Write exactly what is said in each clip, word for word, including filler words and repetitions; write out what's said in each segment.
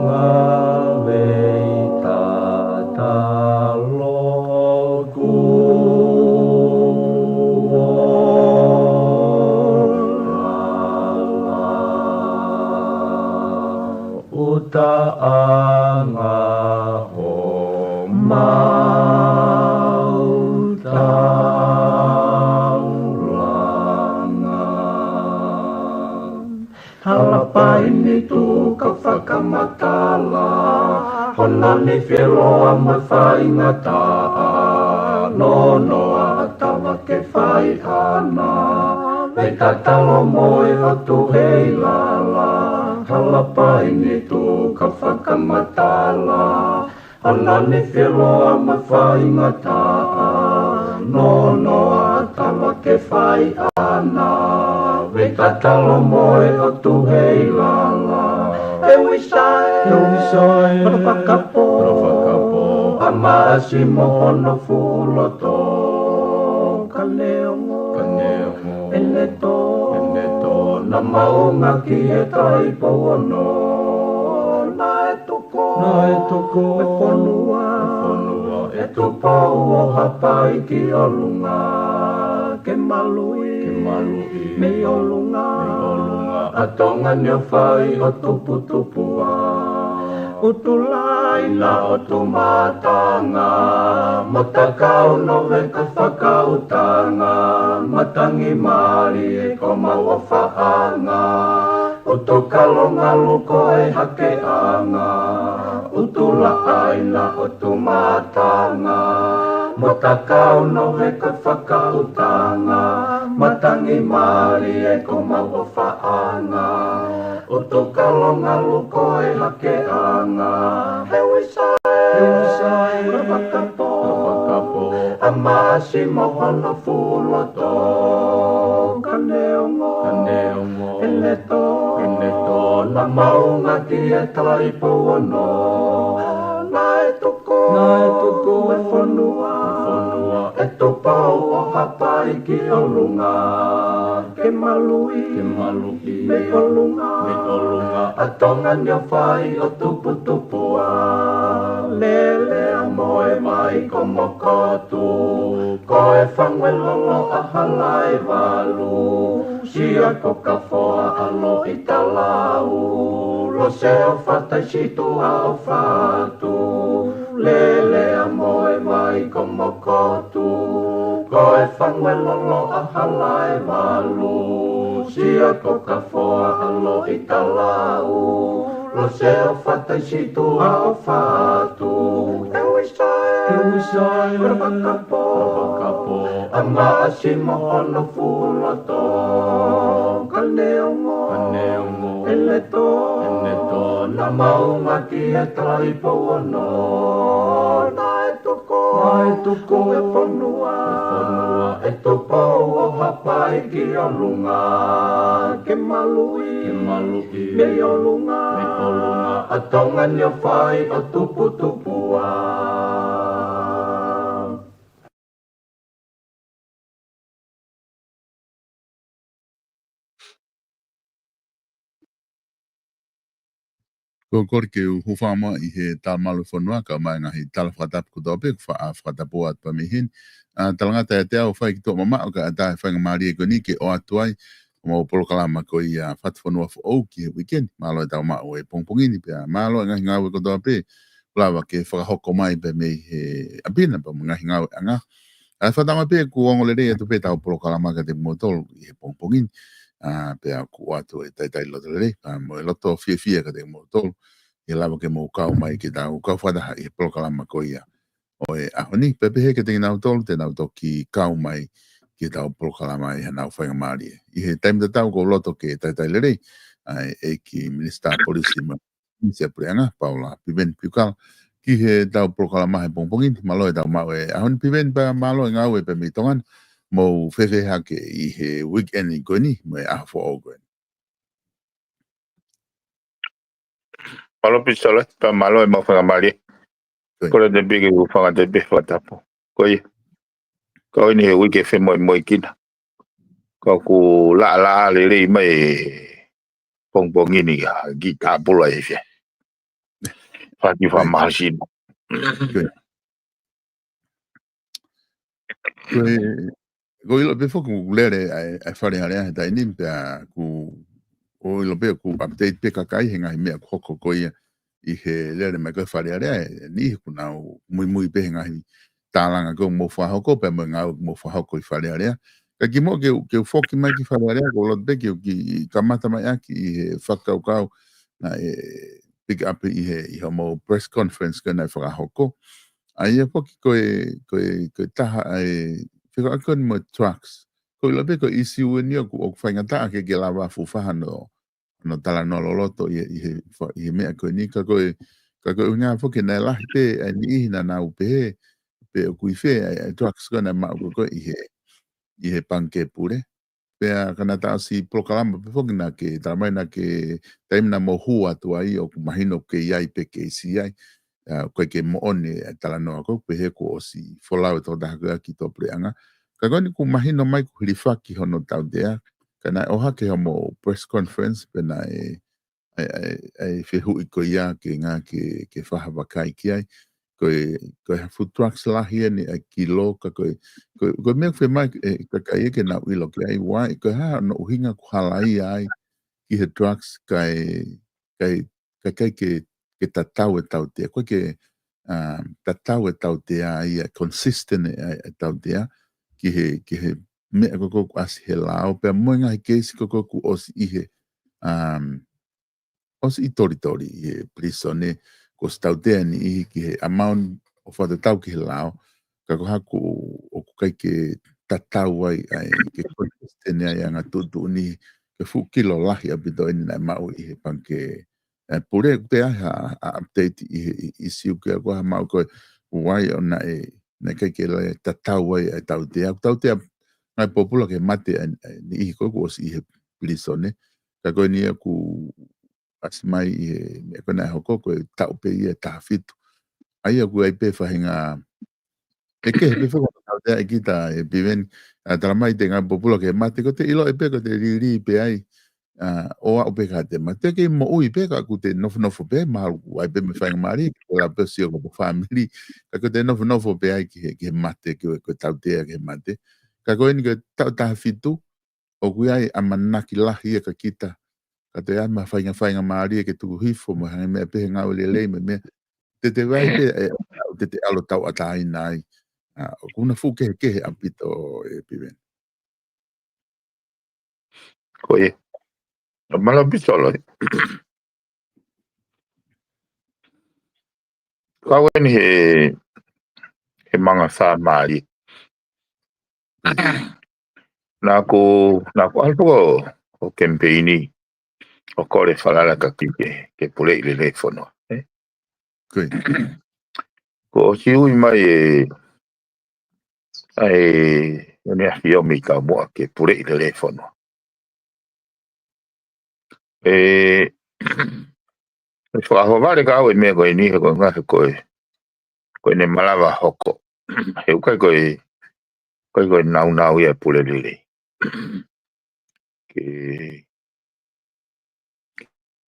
Ngāue tatalo kuo hala, ʻuta ʻanga homau taulanga. Hala paini tuku ke fakamatala, hono nifi ʻe loa mo faingataʻa, nonoa ʻa Tavake Faiʻana, vei tatalo mo e ʻOtu Heilala. Hala paini tuku ke fakamatala, hono nifi ʻe loa mo faingataʻa, nonoa ʻa Tavake Faiʻana, vei tatalo mo e ʻOtu Heilala. ʻE Uisae, ʻe Uisae, Kolo Fakapō, Kolo Fakapō, ʻa Maʻasi mo hono fuʻu loto, Kaneongo, Kaneongo, ʻEnetō, ʻEnetō, naʻa mau ngāueʻaki ʻe Talaipouono, naʻe tuku, naʻe tuku e fonua, e fonua ʻe Tupou ʻo Haʻapai ki ʻolunga, ke maluʻi, ke maluʻi mei ʻolunga, mei ʻolunga ʻa Tonga ni ʻo fai ʻo tuputupuʻa. ʻUtulai na ʻo Tumatanga, mo Takau Noveka Fakautanga, matangi mālie ko homau ʻofaʻanga, ʻUtukalongalu ko e hakeʻanga, ʻUtulaʻai na ʻo Tumatanga, mo Takau Noveka Fakautanga, matangi mālie ko homau ʻofaʻanga, ʻUtukalongalu ko e hakeʻanga. ʻE Uisae, ʻe Uisae, Kolo Fakapō, Kolo Fakapō, ʻa Maʻasi mo hono fuʻu loto, Kaneongo, Kaneongo, ʻEnetō, ʻEnetō, naʻa mau ngāueʻaki ʻe Talaipouono, naʻe tuku, naʻe tuku e fonua, e fonua ʻe Tupou ʻo Haʻapai ki ʻolunga, ke maluʻi, ke maluʻi mei ʻolunga, mei ʻolunga ʻa Tonga ni ʻo fai ʻo tuputupuʻa. Lele ʻa Moevai ko Mokotu, ko e Fanguelolo ʻa Halaevalu, Sia ko Kafoa ʻa Loʻitalau, Lose ʻo Fataisituʻa ʻo Fatu. Lele ʻa Moevai ko Mokotu, ko e Fanguelolo ʻa Halaevalu, Sia ko Kafoa ʻa Loʻitalau, Lose ʻo Fataisituʻa ʻo Fatu. ʻE Uisae, ʻe Uisae, Kolo Fakapō, Kolo Fakapō, ʻa Maʻasi mo hono fuʻu loto, Kaneongo, Kaneongo, ʻEnetō, ʻEnetō, naʻa mau ngāueʻaki ʻe Talaipouono, naʻe tuku, naʻe tuku e fonua, e fonua ʻe Tupou ʻo Haʻapai ki ʻolunga, ke maluʻi, ke maluʻi mei ʻolunga, mei ʻolunga ʻa Tonga ni ʻo fai ʻo tuputupuʻa. Ko e kole ke u hūfanga ʻi he talamalu fonua, kae ʻumaʻā e ngaahi tala fakatapu kotoa pē kuo fa-, ʻa, fakatapu atu pē mei heni. ʻA, talangata ʻiate au ʻo fai ki tuʻa mamaʻo kae ʻatā e faingamālie ko eni ke ʻoatu ai homau polokalama ko ia Fatufonua Foʻou ki he uike ni. Mālō e tau maʻu he pongipongi ni pea mālō e ngaahi ngāue kotoa pē kuo lava ke fakahoko mai pē mei he ʻapi na pea mo e ngaahi ngāueʻanga. ʻA, fakatauange pē kuo ongo lelei atu pē ʻetau polokalama kiate kimoutolu ʻi he pongipongi ni. ʻA, pea ʻoku ʻoatu e talitali loto lelei pea mo e loto fiefia kiate kimoutolu ʻi he lava ke mou kau mai ke tau kau fakataha ʻi he polokalama ko ia ʻo e ʻaho ni, pea pehē kiate kinautolu te nau toki kau mai ki heʻetau polokalama ʻi haʻanau faingamālie. ʻI he taimi tatau ʻoku ou loto ke talitali lelei ʻa e ʻEiki Minisitā Polisi mo e Minisitā Puleʻanga, Paula Piveni Piukala, ki heʻetau polokalama he pongipongi ni. Mālō e tau maʻu he ʻaho ni Piveni pea mālō e ngāue pē mei Tonga ni, mou fēfē hake ʻi he weekend ko eni mo e ʻaho foʻou ko eni. Mālō Pisolo, pea mālō e mau faingamālie. Ko ia. Kole atu pē ke u hūfanga atu pē he fakatapu. Ko ia. Kau ʻi he uike femoʻuekina. Ka ʻoku laʻalaʻā lelei mai e pongipongi ni, ʻa, ki tāpula e fia. Faki fa mahasino. Ko e, ko ʻilo pē foki ʻoku lele ʻa e, ʻa e Fale Alea he taimi ni pea ʻoku, ʻoku ʻilo pē ʻoku update pē kakai he ngaahi meʻa ʻoku hoko ko ia ʻi he lele mai ko e Fale Alea, ʻe niʻihi ʻoku nau muimui pē he ngaahi tālanga ʻoku mou fakahoko pea mo e ngāue ʻoku mou fakahoko ʻi Fale Alea. Ka kimuʻa ke u, ke u foki mai ki Fale Alea, ʻoku ou loto pē ke u kiʻi kamata mai ʻaki ʻi he fakakaukau naʻe pick up ʻi he, ʻi hoʻomou press conference ko ē naʻe fakahoko. ʻA ia foki ko e, ko e, ko e taha ʻa e, fekauʻaki ko eni mo e drugs. ʻOku ou ʻilo pē ko e issue eni ʻoku, ʻoku faingataʻa ke, ke lava fuʻu faʻa hano, hano talanoa loloto ʻi he, ʻi he fa-, ʻi he meʻa ko eni ka ko e, ka ko e ʻuhinga foki naʻe lahi pē ʻa e niʻihi naʻa nau pehē, pe ʻoku ʻi fē ʻa e, ʻa e drugs ko ē naʻe maʻu ko ē ʻi he, ʻi he Pangikē Pule. Pea ka naʻa tau ʻosi polokalama pē foki naʻa ke, talamai naʻa ke, taimi naʻa mou hū atu ai ʻoku mahino ʻoku kei ʻi ai pē keisi ai. ʻA, ʻoku ʻikai ke moʻoni e talanoa ko ē, pehē kuo ʻosi folau e tokotaha ko ia ki tuʻapuleʻanga. Ka ko eni ʻoku mahino mai ʻoku hilifaki hono tautea, ka naʻe ʻohake hoʻomou press conference, pea naʻe, ʻa e, ʻa e, ʻa e fehuʻi ko ia ke ngā ke, ke fakavakai ki ai. Ko e, ko e hā fuʻu drugs lahi eni ʻa e kilo, ka ko e, ko e, ko e meʻa ʻoku fiemaʻu ʻe he kakai ia ke nau ʻilo ki ai, why, ko e hā hono ʻuhinga ʻoku halaia ai ki he drugs kae, kae, kae ʻikai ke, ke tatau e tautea, ʻoku ʻikai ke, um, tatau e tautea ia, consistent e, e tautea ki he, ki he meʻa ko ē ʻoku ʻasi he lao, pea mo e ngaahi keisi ko ē ʻoku ʻosi ʻi he, um, ʻosi ʻi Tolitoli ʻi he prison ē, kuo ʻosi tautea e niʻihi ki he amount ʻo fakatatau ki he lao, ka ko e hā ʻoku, ʻoku ʻikai ke tatau ai, ʻa e ke consistent ai ʻa e anga tuʻutuʻuni ke fuʻu kilo lahi ʻaupito eni naʻe maʻu ʻi he Pangikē, ē, Pule, ʻoku ʻi ai ha, ha update ʻi he, ʻi, ʻi siu ke ako ha maʻu ko e why ʻo naʻe, naʻe ʻikai ke lava tatau ai ʻa e tautea. ʻOku tautea ngaahi pōpula ke mate ʻa e, ʻa e niʻihi ko ē kuo ʻosi ʻi he prison ē. Ka ko eni ʻoku ʻasi mai ʻi he meʻa ko ē naʻe hoko ko e taʻu pē ia ʻe taha fitu. ʻA ia ʻoku ʻi ai pē faʻahinga, ʻe kehe pē foki hono tautea ʻe kita ē Piveni. ʻA, talamai ʻe ngaahi pōpula ke mate, ko ʻete ʻilo ē pē ko ʻete lili pē ai, ʻa, ʻo aʻu pē ki heʻete mate, ke moʻui pē ka ʻoku te nofonofo pē, mahalo ʻoku ʻi ai pē mo e faingamālie ke lava pē ʻo sio ki hoto fāmili, ka ko ʻete nofonofo pē ai ki he, ki he mate, ki he, ko e tautea ki he mate. Ka ko eni ko e taʻu ʻe taha fitu, ʻoku ʻi ai ʻamanaki lahi ia kia kita. Ka toe ʻi ai mo e fainga, faingamālie ke tuku hifo mo e hangē meʻa pē he ngāue lelei mo e meʻa. Te te vai pē, ē, te te ʻalu ʻo tauʻatāina ai. ʻA, ʻoku na fuʻu kehekehe ʻaupito ē Piveni. Ko ia. Mālō ʻaupito Loi. Kau eni he, he manga sāmali. Naʻa ku, naʻa ku ʻalu ʻo, ʻo kemipeini, ʻo kole falala kia Kiki ke puleʻi lelei e fonua, ē? Ko ia. Kuo ʻosi ui mai e, ʻa e, ʻEne ʻAfio mei Taumuʻa ke puleʻi lelei e fonua. ʻE, ʻe fakahoa vale ka au e meʻa ko eni he ko e ngaahi ko e, ko ʻene malava hoko. He ʻoku ʻikai ko e, ʻikai ko e naunau ia e pule lelei. Ke,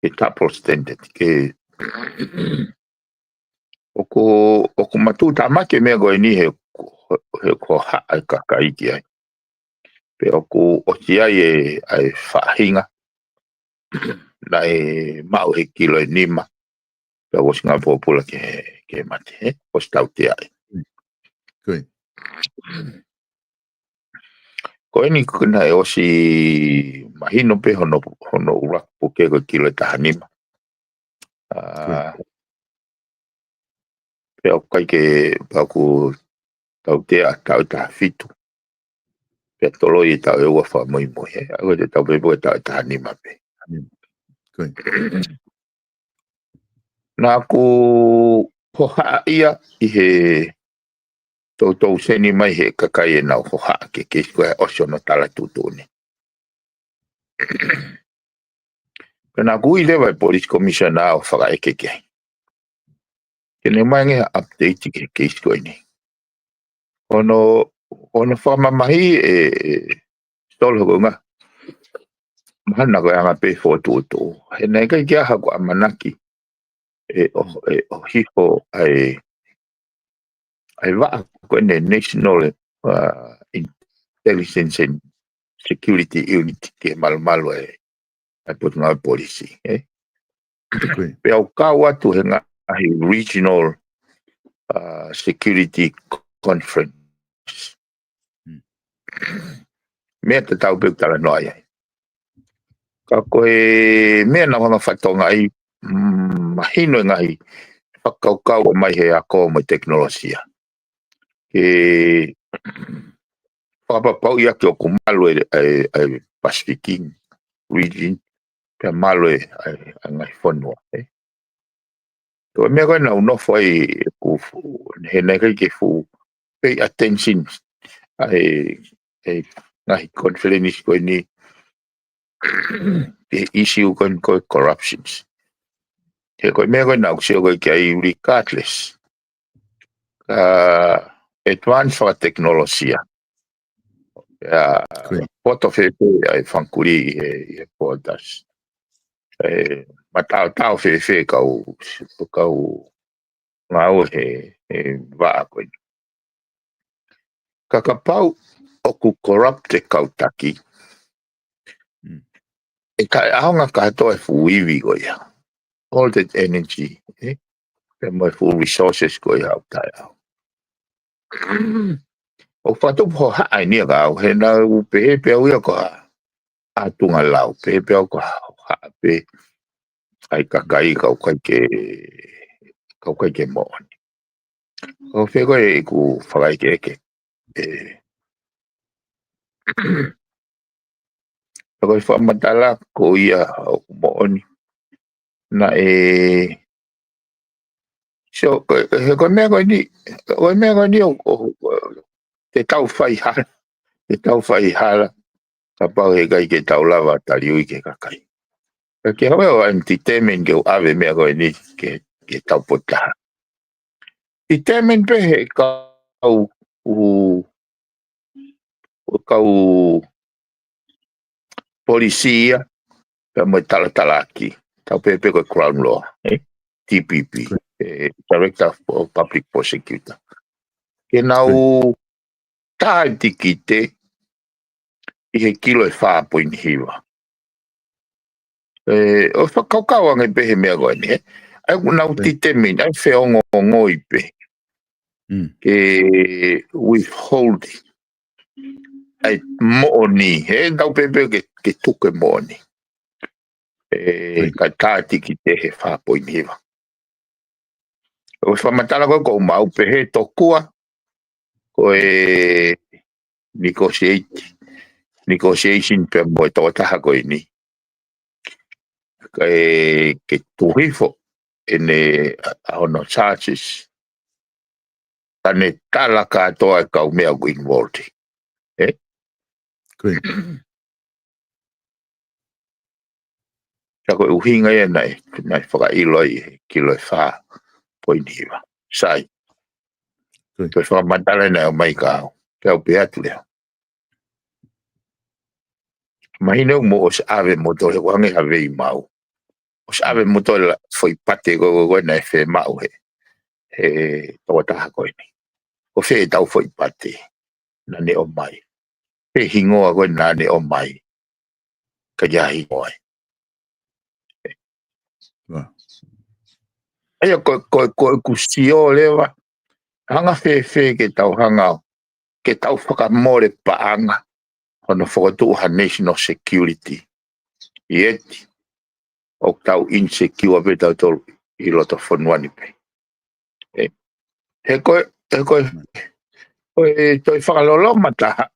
ke double standard, ke, ʻoku, ʻoku mātuʻaki tāmaki e meʻa ko eni he, he ko e haʻa e kakai ki ai. Pea ʻoku ʻosi ʻi ai e, ʻa e faʻahinga naʻe maʻu he kilo ʻe nima. Pea ʻosi ngaahi pōpula ke, ke mate, ē? ʻOsi tautea ai. Ko ia. Ko eni ko ē naʻe ʻosi mahino pē hono, hono ʻuluaki puke ko e kilo ʻe taha nima. ʻA, pea ʻoku ʻikai ke, pea ʻoku tautea taʻu ʻe taha fitu. Pea toloi e taʻu ʻe ua fakamuimui, ē. ʻA ko e te tau pē pē taʻu ʻe taha nima pē. Ko ia. Naʻa ku hohaʻa ia ʻi he toutou seni mai he kakai ʻenau hohaʻa ke keisi ko ē ʻosi hono tala tuʻutuʻuni. Pea naʻa ku ui leva e police commissioner ʻo fakaʻeke ki ai. Ke ne mai ange ha update ki he keisi ko eni. Hono, hono fakamamahi ē, ē, Solo ko e ʻuhinga. mahana ko e anga pē fokotuʻutuʻu. He naʻe ʻikai ke ʻi ai haʻaku ʻamanaki ʻe ʻo, ʻe ʻohifo ʻa e, ʻa e vaʻa ko eni National, uh, Intelligence and Security Unit ke malumalu ʻa e, ʻa e Potungāue Polisi, ē? Pea u kau atu he ngaahi regional, uh, security conference. Meʻa tatau pē ʻoku talanoa ai. Ka ko e meʻa naʻa ku hanga fakatokangaʻi, mm, mahino e ngaahi fakakaukau ʻoku ʻomai he ako mo e tekinolosia. Ke fakapapauʻi ʻaki ʻoku malu e, e, e Pacific region, pea malu e, e, e ngaahi fonua, ē. Ko e meʻa ko ē naʻa ku nofo ai ʻeku fu-, he naʻe ʻikai ke fuʻu pay attention ʻa e, e ngaahi conference ko eni ki he issue ko eni ko e corruptions. He ko e meʻa ko ē naʻa ku sio ko ē ki ai regardless. Ka advance fakatekinolosia. ʻIo, poto fēfē ʻa e fanga kulī ʻi he, ʻi he borders. ʻE, mataotao fēfē kau, kau ngāue he, he vaʻa ko eni. Ka kapau ʻoku corrupt e kau taki, ʻe taʻeʻaonga kātoa e fuʻu ivi ko ia. All that energy, ē? Pea mo e fuʻu resources ko ia ʻoku taʻeʻaonga. ʻOku fakatupu hohaʻa eni ia kiate au, he naʻa ku pehē pē au ia ko ha ʻatunga lau, pehē pē au ko ha hohaʻa pē ʻa e kakai kau ʻikai ke, kau ʻikai ke moʻoni. ʻOku ou fie ko ē ʻeku fakaʻekeʻeke. ʻE, ko e fakamatala ko ia ʻoku moʻoni. Naʻe, so, ko, he ko e meʻa ko eni, ko e meʻa ko eni ʻo, ʻo, ʻo, te tau fai hala, te tau fai hala, kapau he ʻikai ke tau lava taliui ki he kakai. Ka ke hoi ʻo, I'm determined ke u ʻave meʻa ko eni ke, ke tau potaha. Determined pē he kau, u, u kau polisi ia, pea mo e talatalaaki, tau pehē pē ko e Crown Law, ē? D P P, ʻe, Director of Public Prosecutor. Ke nau tā e tikite ʻi he kilo ʻe fā poini hiva. ʻE, ʻo fakakaukau ange pē he meʻa ko eni, ē? ʻA ia ʻoku nau determine, ʻa e feongoongoi pē. Ke withhold ʻa e moʻoni, he tau pehē pē ke, ke tuku e moʻoni. ʻE, ka tā e tikite he fā poini hiva. ʻO fakamatala ko ē ʻoku mau pehē tokua, ko e negotiate, negotiation pea mo e tokotaha ko eni. Kae ke tuku hifo ʻene ʻa hono charges. Ka ne tala kātoa e kau meʻa ʻoku involved. Ē? Ka ko e ʻuhinga ia naʻe, naʻe fakaʻilo ai e kilo ʻe fā poini hiva. Sai. Ko e fakamatala naʻe ʻomai kiate au. Pea u pehē atu leva. Mahino mo ʻosi ʻave mo tole wange ha vei mau. ʻOsi ʻave mo tole la foʻi pate ko, ko, ko naʻe fiemaʻu he, he tokotaha ko eni. Ko fē ʻetau foʻi pate naʻa ne ʻomai. Pē hingoa ko ē naʻa ne ʻomai. Ka ʻi ai hingoa ē. ʻA ia ko, ko, ko ʻeku sio leva, hanga fēfē ke tau hanga, ke tau fakamole paʻanga, hono fokotuʻu ha national security. ʻIo ʻeti, ʻoku tau insecure pē tautolu ʻi loto fonua ni pē. ʻE, he ko e, he ko e, ko e toe fakaloloma taha.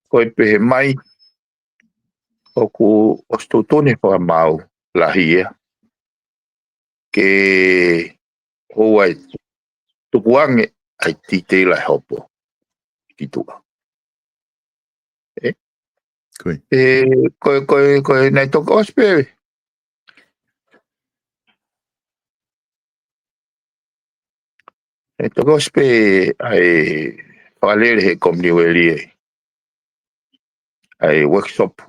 Ko e pehē mai, ʻoku ʻosi tuʻutuʻuni fakamaau lahi ia. Ke ʻoua ʻe tukuange ʻa e titeila ʻe hopo ki tuʻa. ʻE? ʻE, ko e, ko e, ko e, naʻe toki ʻosi pē. ʻE toki ʻosi pē ʻa e fakalele he Kominiueli ē. ʻa e workshop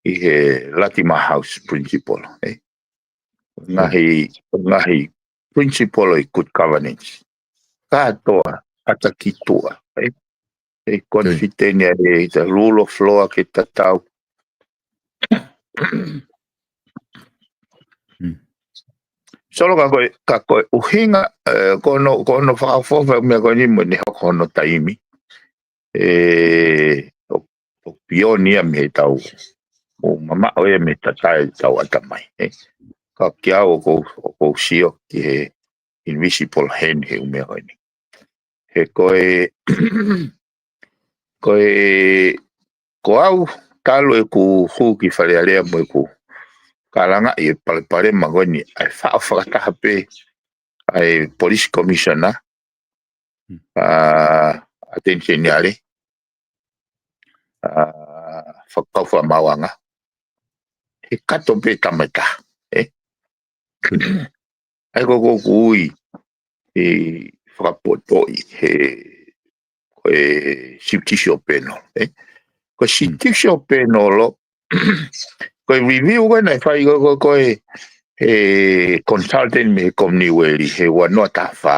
ʻi he Latimer House principle, ē. Ngaahi, ngaahi principle ʻi good governance. Kātoa, ʻata ki tuʻa, ē. ʻE confident ʻa e, the rule of law ke tatau. Solo ka ko e, ka ko e ʻuhinga, ē, ko hono, ko hono fakaʻofoʻofa meʻa ko eni mo ʻene hoko hono taimi. ʻE, ʻo, ʻo pioni ia mei he tau, ʻo mamaʻo ia mei he tatae tau ʻatamai, ē. Ka kiate au ʻoku ou, ʻoku ou sio ki he invisible hand he ʻū meʻa ko eni. He ko e, ko e, ko au talu ʻeku hū ki Fale Alea mo ʻeku kalanga ʻi he palopalema ko eni, ʻa e faʻo fakataha pē ʻa e police commissioner, ʻa, ʻAteni Seniale, ʻa, Fakakau Fakamaauʻanga. He kato pē tama ʻe taha, ē? ʻA ia ko ʻeku ui, ʻe fakapotoʻi he, ko e siutisi ʻo e panel, ē? Ko e siutisi ʻo e panel, ko e review ko ē naʻe fai ko, ko, ko e, he consultant mei he Commonwealth he ua noa taha fā.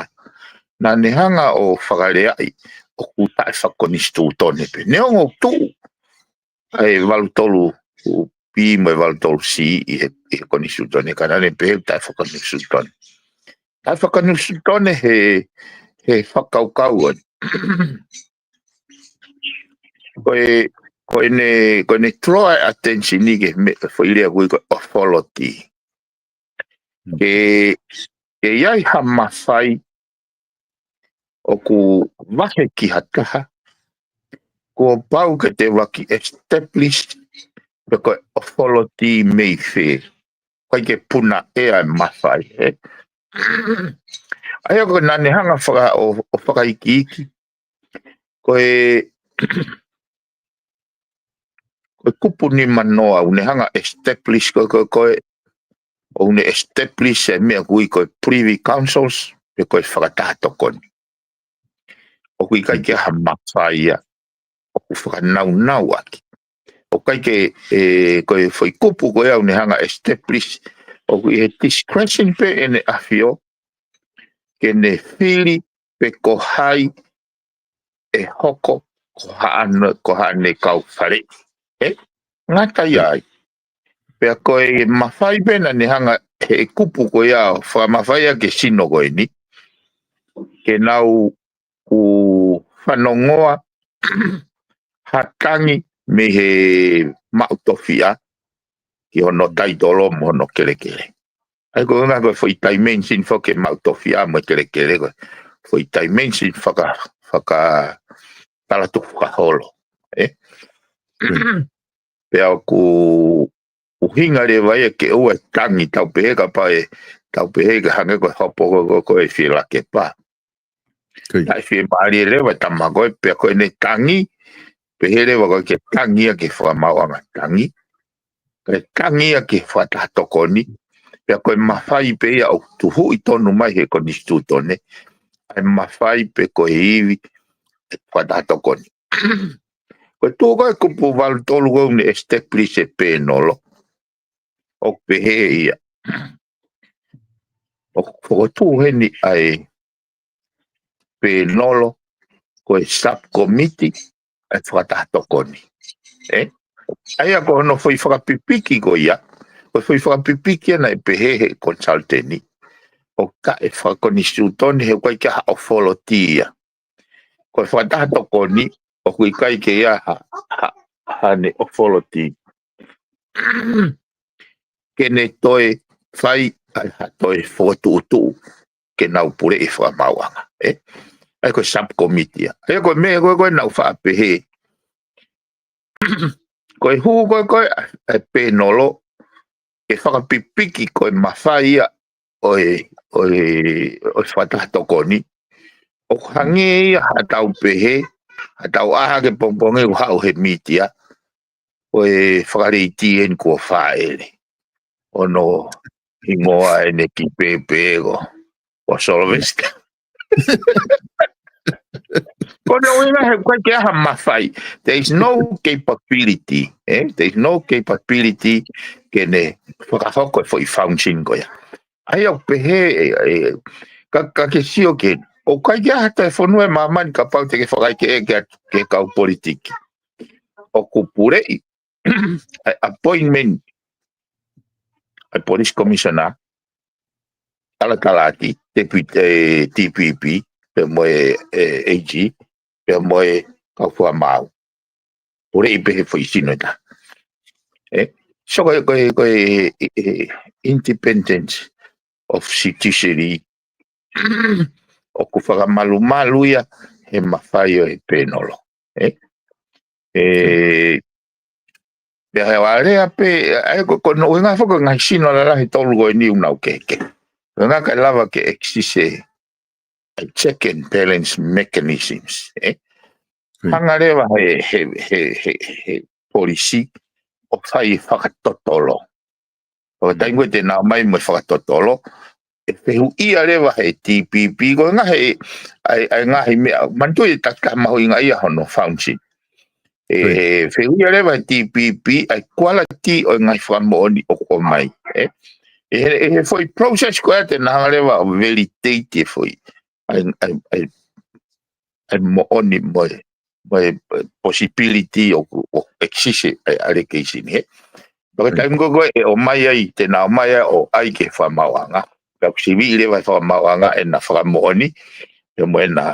Naʻa ne hanga ʻo fakaleaʻi ʻoku taʻe fakakonisitūtone pē. Neongo ʻoku tuʻu ʻa e valu tolu B mo e valu tolu C ʻi he, ʻi he konisitūtone, ka naʻa ne pehē taʻe fakakonisitūtone. Taʻe fakakonisitūtone he, he fakakaukau ʻo e, ko e, ko ʻene, ko ʻene draw ʻa e attention ki he meʻa, foʻi lea ʻoku ui ko e authority. Ke, ke ʻi ai ha mafai ʻoku vahe ki ha taha, kuo pau ke te vaki establish pe ko e authority mei fē. ʻIkai ke puna ʻe ʻa e mafai, ē? ʻA ia ko ē naʻa ne hanga faka-, ʻo, ʻo fakaikiiki. Ko e, ko e kupu nimanoa ʻoku ne hanga establish ko, ko, ko e, ʻoku ne establish e meʻa ʻoku ui ko e privy councils, pe ko e fakataha tokoni. ʻOku ʻikai ke ʻi ai ha mafai ia ʻoku fakanaunau ʻaki. ʻOku ʻikai ke, ē, ko e foʻi kupu ko ia ʻoku ne hanga establish, ʻoku ʻi he discretion pē ʻene ʻafio, ke ne fili pe ko hai ʻe hoko ko haʻane, ko haʻane kau faleʻi. Ē? Ngata ia ai. Pea ko e mafai pē naʻa ne hanga he kupu ko ia ʻo fakamafai ʻaki e sino ko eni, ke nau ʻū fanongoa ha tangi mei he maʻu tofiʻa ki hono taitolo mo hono kelekele. ʻA ia ko e ngaahi ko e foʻi dimension foki e maʻu tofiʻa mo e kelekele ko e foʻi dimension faka-, faka-, talatuku fakaholo. Ē? Pea ʻoku ʻuhinga leva ia ke ʻoua ʻe tangi tau pehē kapau ʻe, tau pehē ke hangē ko e hopo ko, ko, ko e Fielakepa. Taʻe fiemālie leva e tama ko ē, pea ko ʻene tangi, pehē leva ko ē ke tangi ia ki he fakamaauʻanga tangi. Kae tangi ia ki he fakataha tokoni, pea ko e mafai pē ia ʻoku tuhuʻi tonu mai he konisitūtone, ʻa e mafai pe ko e ivi e fakataha tokoni. Ko e tuʻu ko ē kupu valu tolu ko ē ʻoku ne establish e pēnolo, ʻoku pehē ia. ʻOku fokotuʻu heni ʻa e pēnolo, ko e subcommittee, ʻa e fakataha tokoni. Ē? ʻA ia ko hono foʻi fakapipiki ko ia, ko e foʻi fakapipiki ia naʻe pehē he consultant, ʻoku taʻe fakakonisitūtone he ʻoku ʻikai ke ʻi ai ha authority ia. Ko e fakataha tokoni, ʻoku ʻikai ke ʻi ai ha, ha, haʻane authority ke ne toe fai ʻa e ha toe fokotuʻutuʻu ke nau puleʻi e fakamaauʻanga, ē? ʻA ia ko e subcommittee ia. ʻA ia ko e meʻa ko ē, ko ē naʻa ku faʻa pehē. Ko e hū ko ē, ko ē ʻa e pēnolo, ke fakapipiki ko e mafai ia ʻo e, ʻo e, ʻo e fakataha tokoni. ʻOku hangē ia haʻatau pehē, haʻatau ʻā hake pongipongi ʻo haʻu he mītia, ko e fakaleiti eni kuo fāʻele. ʻO hono hingoa ʻene kiʻi pēpē ko, ko Sylvester. Ko hono ʻuhinga he ʻoku ʻikai ke ʻi ai ha mafai. There is no capability. Eh? There is no capability ke ne fakahoko e foʻi function ko ia. ʻAi au pehē, e, e, ka, ka ke sio ki he, ʻoku ʻikai ke ʻi ai ha toe fonua ʻi māmani kapau te ke fakaʻekeʻeke ki he kau politiki. ʻOku puleʻi ʻa e appointment ʻa e police commissioner, talatalati, T P, eh, T P P, pea mo e, eh, A G, pea mo e kau fakamaau. Puleʻi pē he foʻi sino ʻe taha. Eh? So ko e, ko e, ko e, eh, independence of judiciary ʻoku fakamalumalu ia he mafai ʻo e pēnolo. Eh? Eh, pea he ʻoku ʻalea pē, ʻa e ko, ko hono ʻuhinga foki ʻo e ngaahi sino lalahi ʻe tolu ko eni ʻoku nau kehekehe. Ko e ʻuhinga ʻikai lava ke exist e, e check and balance mechanisms, eh? Hanga leva he, he, he, he, he polisi ʻo fai fakatotolo. ʻO taimi ko ē te nau ō mai mo e fakatotolo, ʻe fehuʻia leva he T P P, ko e ngaahi, ʻa e, ʻa e ngaahi meʻa, manatuʻi ʻe takitaha mahuʻinga ia hono function. ʻE, ʻe fehuʻia leva he T P P, ʻa e quality ʻo e ngaahi fakamoʻoni ʻoku ʻomai. ʻE, ʻe he, ʻe he foʻi process ko ē te nau hanga leva ʻo validate e foʻi. ʻA e, ʻa e, ʻa e, ʻa e moʻoni mo e, mo e possibility ʻoku, ʻoku exist e, ʻa e allegation he. Pea ko e taimi ko ē ʻe ō mai ai, te nau ō mai ai ʻo ʻai ki he fakamaauʻanga. Pea ʻoku sivi leva e fakamaauʻanga ʻena fakamoʻoni, pea mo ʻena,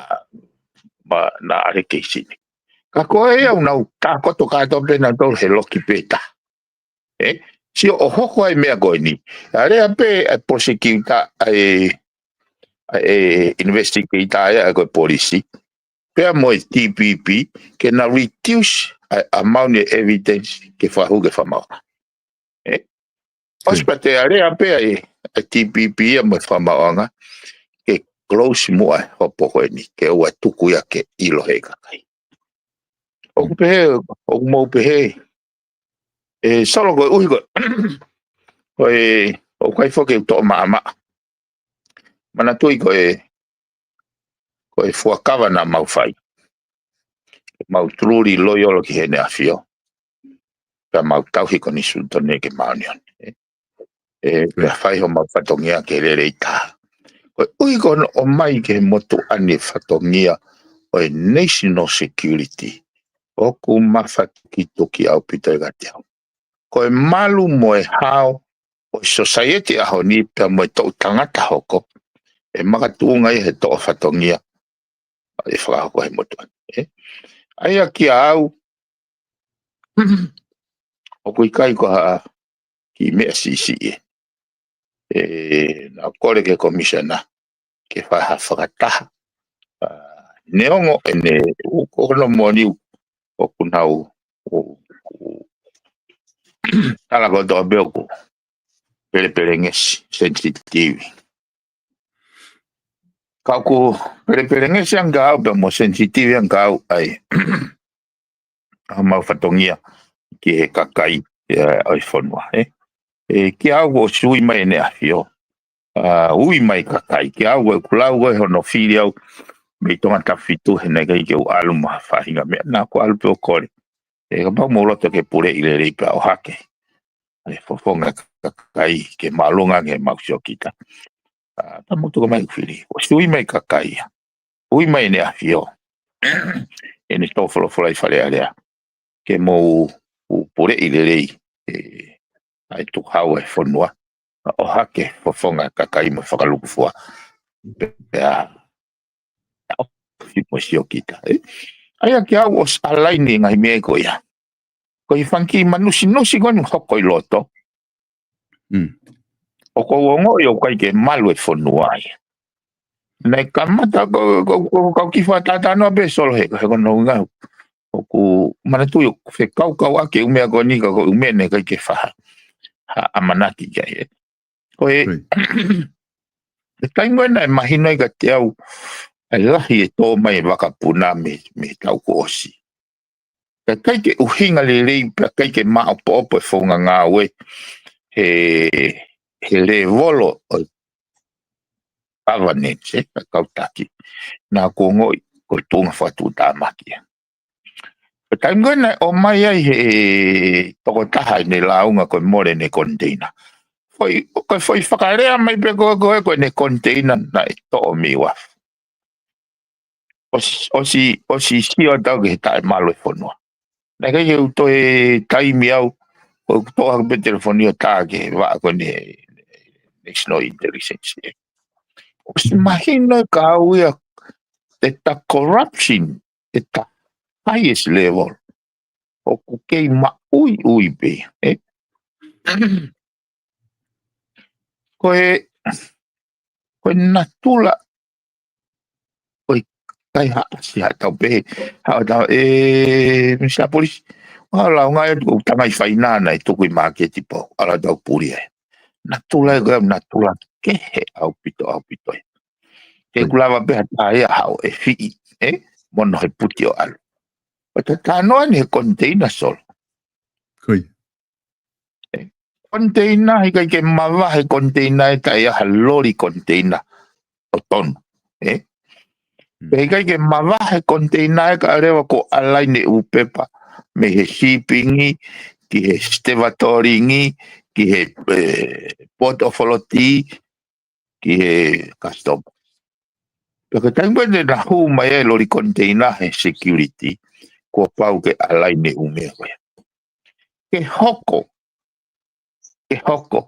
ma, ʻena allegation. Ka ko e ʻoku nau tākoto kātoa pē nautolu he loki pē ʻe taha. Eh? Sio ʻo hoko ai meʻa ko eni. ʻAlea pē ʻa e prosecutor, ʻa e, ʻa e investigator ia ʻa e ko e polisi. Pea mo e T P P, ke na reduce ʻa e amount e evidence ke fakahū ki he fakamaauʻanga. Eh? ʻOsi pea te ʻalea pē ʻa e, ʻa e T P P ia mo e fakamaauʻanga, ke close muʻa e hopo ko eni, ke ʻoua tuku ia ke ʻilo he kakai. ʻOku pehē, ʻoku mou pehē, ʻe Solo koeʻuhi ko, ko e, ʻoku ʻikai foki ke u toʻo maʻamaʻa. Manatuʻi ko e, ko e fuakava naʻa mau fai. Mau truly loyal ki Heʻene ʻAfio. Pea mau tauhi ko e konisitūtone ke māʻoniʻoni. ʻE, pea fai homau fatongia ke lelei taha. Koeʻuhi ko hono ʻomai ki he motuʻa ni e fatongia ʻo e national security. ʻOku mafatukituki ʻaupito ia kiate au. Ko e malu mo e hao ʻo e society ʻaho ni pea mo e toʻu tangata hoko, ʻe makatuʻunga ia he toʻo fatongia ʻe fakahoko he motuʻa ni. ʻE? ʻA ia kia au, ʻoku ʻikai ko ha kiʻi meʻa siʻisiʻi ē. ʻE, naʻa ku kole ki he commissioner ke fai ha fakataha. ʻA, neongo ʻene ʻu, ko hono moʻoni ʻoku nau, ʻoku, ʻoku, tala kotoa pē ʻoku pelepelengesi, sensitive. Ka ʻoku pelepelengesi ange au pea mo sensitive ange au ʻa e, ʻa homau fatongia ki he kakai, ʻe, ʻo e fonua, ē. ʻE, kia au ʻosi ui mai ʻEne ʻAfio. ʻA, ui mai kakai, kia au ʻoku lau ko ē hono fili au mei Tongatapu fitu he naʻe ʻikai ke u ʻalu mo ha faʻahinga meʻa, naʻa ku ʻalu pē ʻo kole. ʻE, kapau mou loto ke puleʻi lelei pea ʻohake ʻa e fofonga kakai ke māʻolunga ke mau siokita. ʻA, pea mou tuku mai ʻeku fili. ʻOsi ui mai kakai ia. Ui mai ʻEne ʻAfio. ʻEne tō folofola ʻi Fale Alea. Ke mou u puleʻi lelei, ʻe, ʻa e tukuhau ʻa e fonua. ʻOhake fofonga kakai mo fakalukufua. Pea, ʻo, si mo siokita, ē. ʻA ia kia au ʻosi ʻalaini e ngaahi meʻa ko ia. Ko e fanga kiʻi manusinusi ko eni hoko ʻi loto. ʻOku ou ongoʻi ʻoku ʻikai ke malu e fonua ia. Naʻe kamata ko, ko, ko, ko kiʻi fakatātā noa pē Solo he, he ko hono ʻuhinga ʻoku manatuʻi ʻoku fekaukauʻaki e ʻū meʻa ko eni ka ko e ʻū meʻa naʻe ʻikai ke faʻa, ha ʻamanaki ki ai, ē. Ko e, e taimi ko ē naʻe mahino ai kiate au, ʻa e lahi e tō mai e vakapuna mei, mei he taʻu kuo ʻosi. Ka ʻikai ke ʻuhinga lelei, pea ʻikai ke maʻopoʻopo e founga ngāue, he, he lēvolo ʻo e governance, ē, ʻa e kau taki. Naʻa ku ongoʻi, ko e tuʻunga fakatuʻutāmaki. Ko e taimi ko ē naʻe ʻomai ai he tokotaha ʻene lāunga ko e mole ʻene koniteina. Foʻi, ko e foʻi fakalea mai pē ko ē ko ē ko ʻene koniteina naʻe toʻo mei uafu. ʻOsi, ʻosi, ʻosi sio atu au ki he taʻemalu e fonua. Naʻe ʻikai ke u toe taimi au, ko e toʻo hake pē telefoni ʻo tā ki he vaʻa ko eni National Intelligence. ʻOsi mahino e kau ia, ʻeta corruption, ʻeta highest level. ʻOku kei maʻuiʻui pē, ē? Ko e, ko e natula, ʻoku ʻikai haʻasi haʻatau pehē, haʻatau, ē, Mister Polisi, ʻoku ou lāunga ʻi he tangai fainana ʻe tuku ʻi māketi pau, ʻalu ʻo tau puli ai. Natula ē, ko e natula kehe ʻaupito, ʻaupito ē. Te u lava pē ha taha ia haʻu ʻe fiʻi, ē? Mono he puti ʻo ʻalu. ʻOku ta talanoa ni he koniteina Solo. Ko ia. Ē, koniteina, he ʻikai ke mavahe koniteina ē taʻe ʻi ai ha loli koniteina ʻo tonu. Ē? Mm. Pea he ʻikai ke mavahe koniteina ē kae ʻoua leva kuo ʻalaine ʻū pepa mei he shipping, ki he stevedoring, ki he, ē, Port Authority, ki he customs. Pea ko e taimi pē naʻe hū mai ai e loli koniteina he security, kuo pau ke ʻalaine ʻū meʻa ko ia. Ke hoko, ke hoko.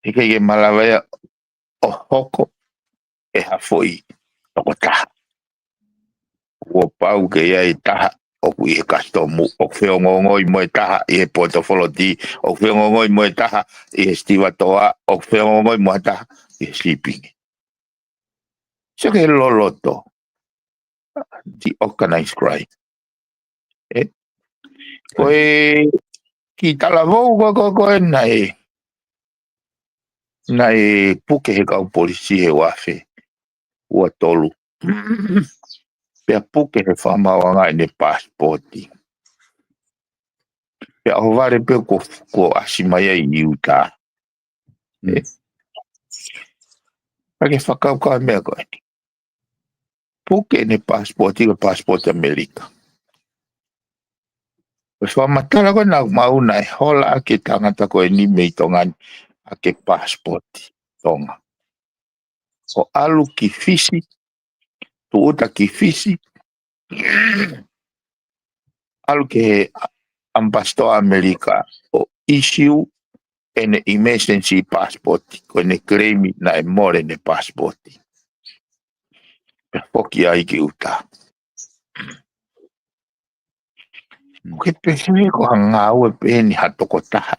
He ʻikai ke malava ia ʻo hoko ʻe ha foʻi tokotaha. Kuo pau ke ʻi ai e taha ʻoku ʻi he customs, ʻoku feongoongoi mo e taha ʻi he Port Authority, ʻoku feongoongoi mo e taha ʻi he stevedore, ʻoku feongoongoi mo e taha ʻi he shipping. Sio ki he loloto, the organized crime. Ē? Ko e kiʻi talavou ko, ko, ko ē naʻe, naʻe puke he kau polisi he ua afe ua tolu. Pea puke he fakamaauʻanga ʻene pasipoti. Pea ʻohovale pē kuo, kuo ʻasi mai ai ʻi ʻIutā. Mm. Ē? Ka ke fakakaukau e meʻa ko eni. Puke ʻene pasipoti, ko e pasipoti ʻAmelika. Ko e fakamatala ko ē naʻa mau naʻe hola ʻaki e tangata ko eni mei Tonga ni ʻaki e pasipoti Tonga. ʻO ʻalu ki Fisi, tūʻuta ki Fisi, ʻalu ki he ʻamipasitoa ʻAmelika ʻo issue ʻene emergency passport, ko ʻene claim naʻe mole ʻene passport. Pea foki ai ki ʻIutā. ʻOku ke pehē ko ha ngāue pē eni ha tokotaha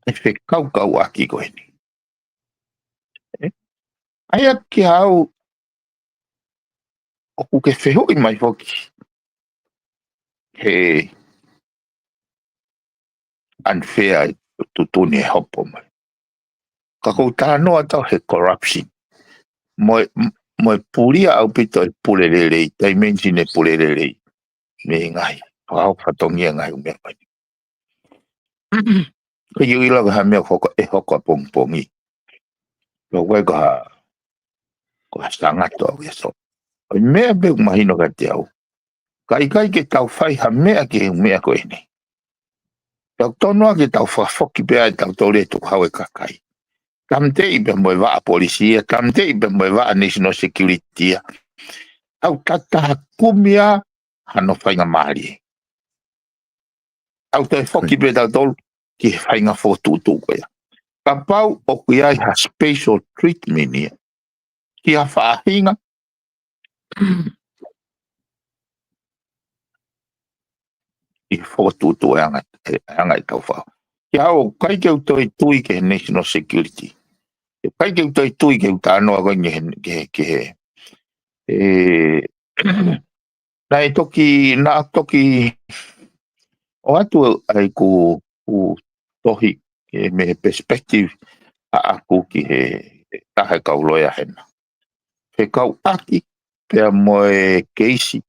ʻe fekaukauʻaki ko eni. Ē? ʻA ia kiate au ʻoku ke fehuʻi mai foki he unfair e tuʻutuʻuni e hopo mai. Ka ʻoku ou talanoa atu he corruption. Mo e, mo e pulia ʻaupito e pule lelei, dimension e pule lelei. Mei he ngaahi, fakahoko fatongia ngaahi ʻū meʻa ko eni. Ko e ʻilo ko ha meʻa hoko, ʻe hoko ʻapongipongi. Ko e ko ha, ko ha sangato au ia so. Ko e meʻa pē ʻoku mahino kiate au. Ka ʻikai ke tau fai ha meʻa ki he meʻa ko eni. Tau tonu ake tau fakafoki pē ai tau tole tuku hau e kakai. Tāmateʻi pē mo e vaʻa polisi ia, tāmateʻi pē mo e vaʻa national security ia. Tau tataha kumi ā hano faingamālie. Tau toe foki pē tautolu ki he faʻahinga fokotuʻutuʻu ko ia. Kapau ʻoku ʻi ai ha special treatment ia ki ha faʻahinga ʻi he fokotuʻutuʻu e anga, e anga ʻetau fao. Kiate au ʻoku ʻikai ke u toe tui ki he national security. ʻOku ʻikai ke u toe tui ki he ʻū talanoa ko eni ki he, ki he, ki he, ē, naʻe toki, naʻa toki ʻoatu ai ʻeku, ʻeku tohi, ē, mei he perspective ʻaʻaku ki he taha e kau loea hena. Fekauʻaki pea mo e keisi,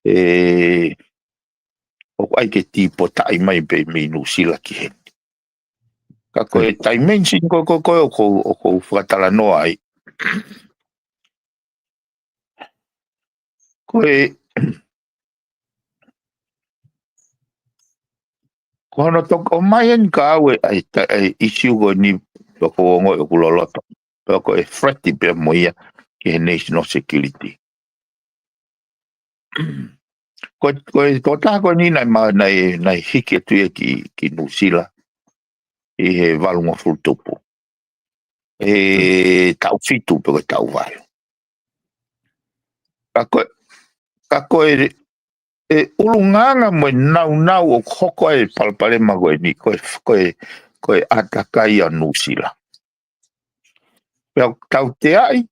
ē, ʻoku ʻai ke tīpotaʻi mai pē mei Nuʻusila ki heni. Ka ko e dimension ko, ko, ko, ʻoku ou, ʻoku ou fakatalanoa ai. Ko e, ko hono toki ʻomai eni ka au e, ʻa e, ʻa e ʻisiū ko eni, pea ʻoku ou ongoʻi ʻoku loloto, pea ko e threat pē mo ia ki he national security. Ko, ko e tokotaha ko eni naʻe ma-, naʻe, naʻe hiki atu ia ki, ki Nuʻusila ʻi he valungofulu tupu. ʻE taʻu fitu pe ko e taʻu valu. Ka ko, ka ko e, e ʻulungaanga mo e naunau ʻoku hoko ai e palopalema ko eni, ko e, ko e, ko e ʻātakai ʻa Nuʻusila. Pea ʻoku tauteaʻi,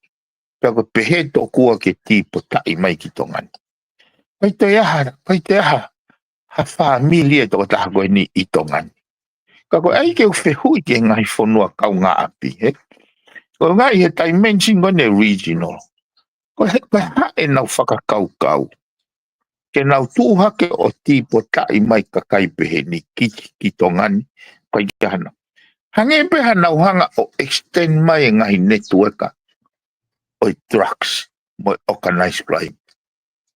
pea ʻoku pehē tokua ke tīpotaʻi mai ki Tonga ni. ʻIkai toe ʻi ai ha, ʻikai toe ʻi ai ha, ha fāmili e tokotaha ko eni ʻi Tonga ni. Ka ko e ʻai ke u fehuʻi ki he ngaahi fonua kaungāʻapi, he? Ko e ngaahi he dimension ko eni regional. Ko e, ko e hā ʻenau fakakaukau ke nau tuʻu hake ʻo tīpotaʻi mai kakai pehē ni ki, ki Tonga ni, ʻikai ke ʻi ai hano. Hangē pē haʻanau hanga ʻo extend mai e ngaahi network ʻo e drugs mo e organized crime.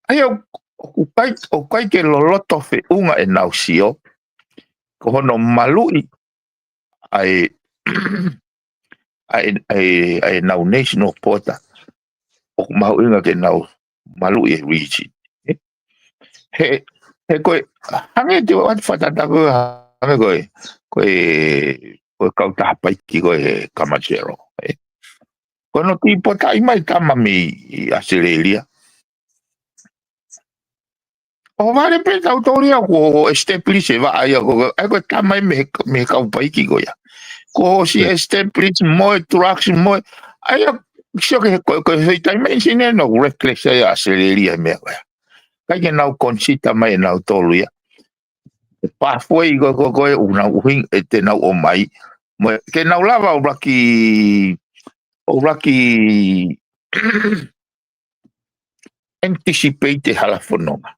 ʻA ia ʻoku ʻikai, ʻoku ʻikai ke loloto feʻunga ʻenau sio, ko hono maluʻi ʻa e, ʻa e, ʻa e, ʻa ʻenau national border, ʻoku mahuʻinga ke nau maluʻi e region. He, he ko e, hangē te u ʻoatu fakatātā ko e, hangē ko e, ko e, ko e kautaha paiki ko e Kamachero, ē. Ko hono tīpotaʻi mai tama mei ʻAositelēlia. ʻO vale pē tautolu ia kuo establish e vaʻa ia ko, ʻa ia ko e tama ia mei he, mei he kau paiki ko ia. Kuo ʻosi establish mo e drugs mo e, ʻa ia sio ki he ko, ko e foʻi dimension ʻena ʻoku reckless ai ʻAositelēlia he meʻa ko ia. ʻIkai ke nau consider mai ʻe nautolu ia e pathway ko, ko, ko e ʻū nau ʻuhinga ʻe te nau ʻomai. Mo e, ke nau lava ʻo ʻuluaki, ʻo ʻuluaki anticipate e hala fononga.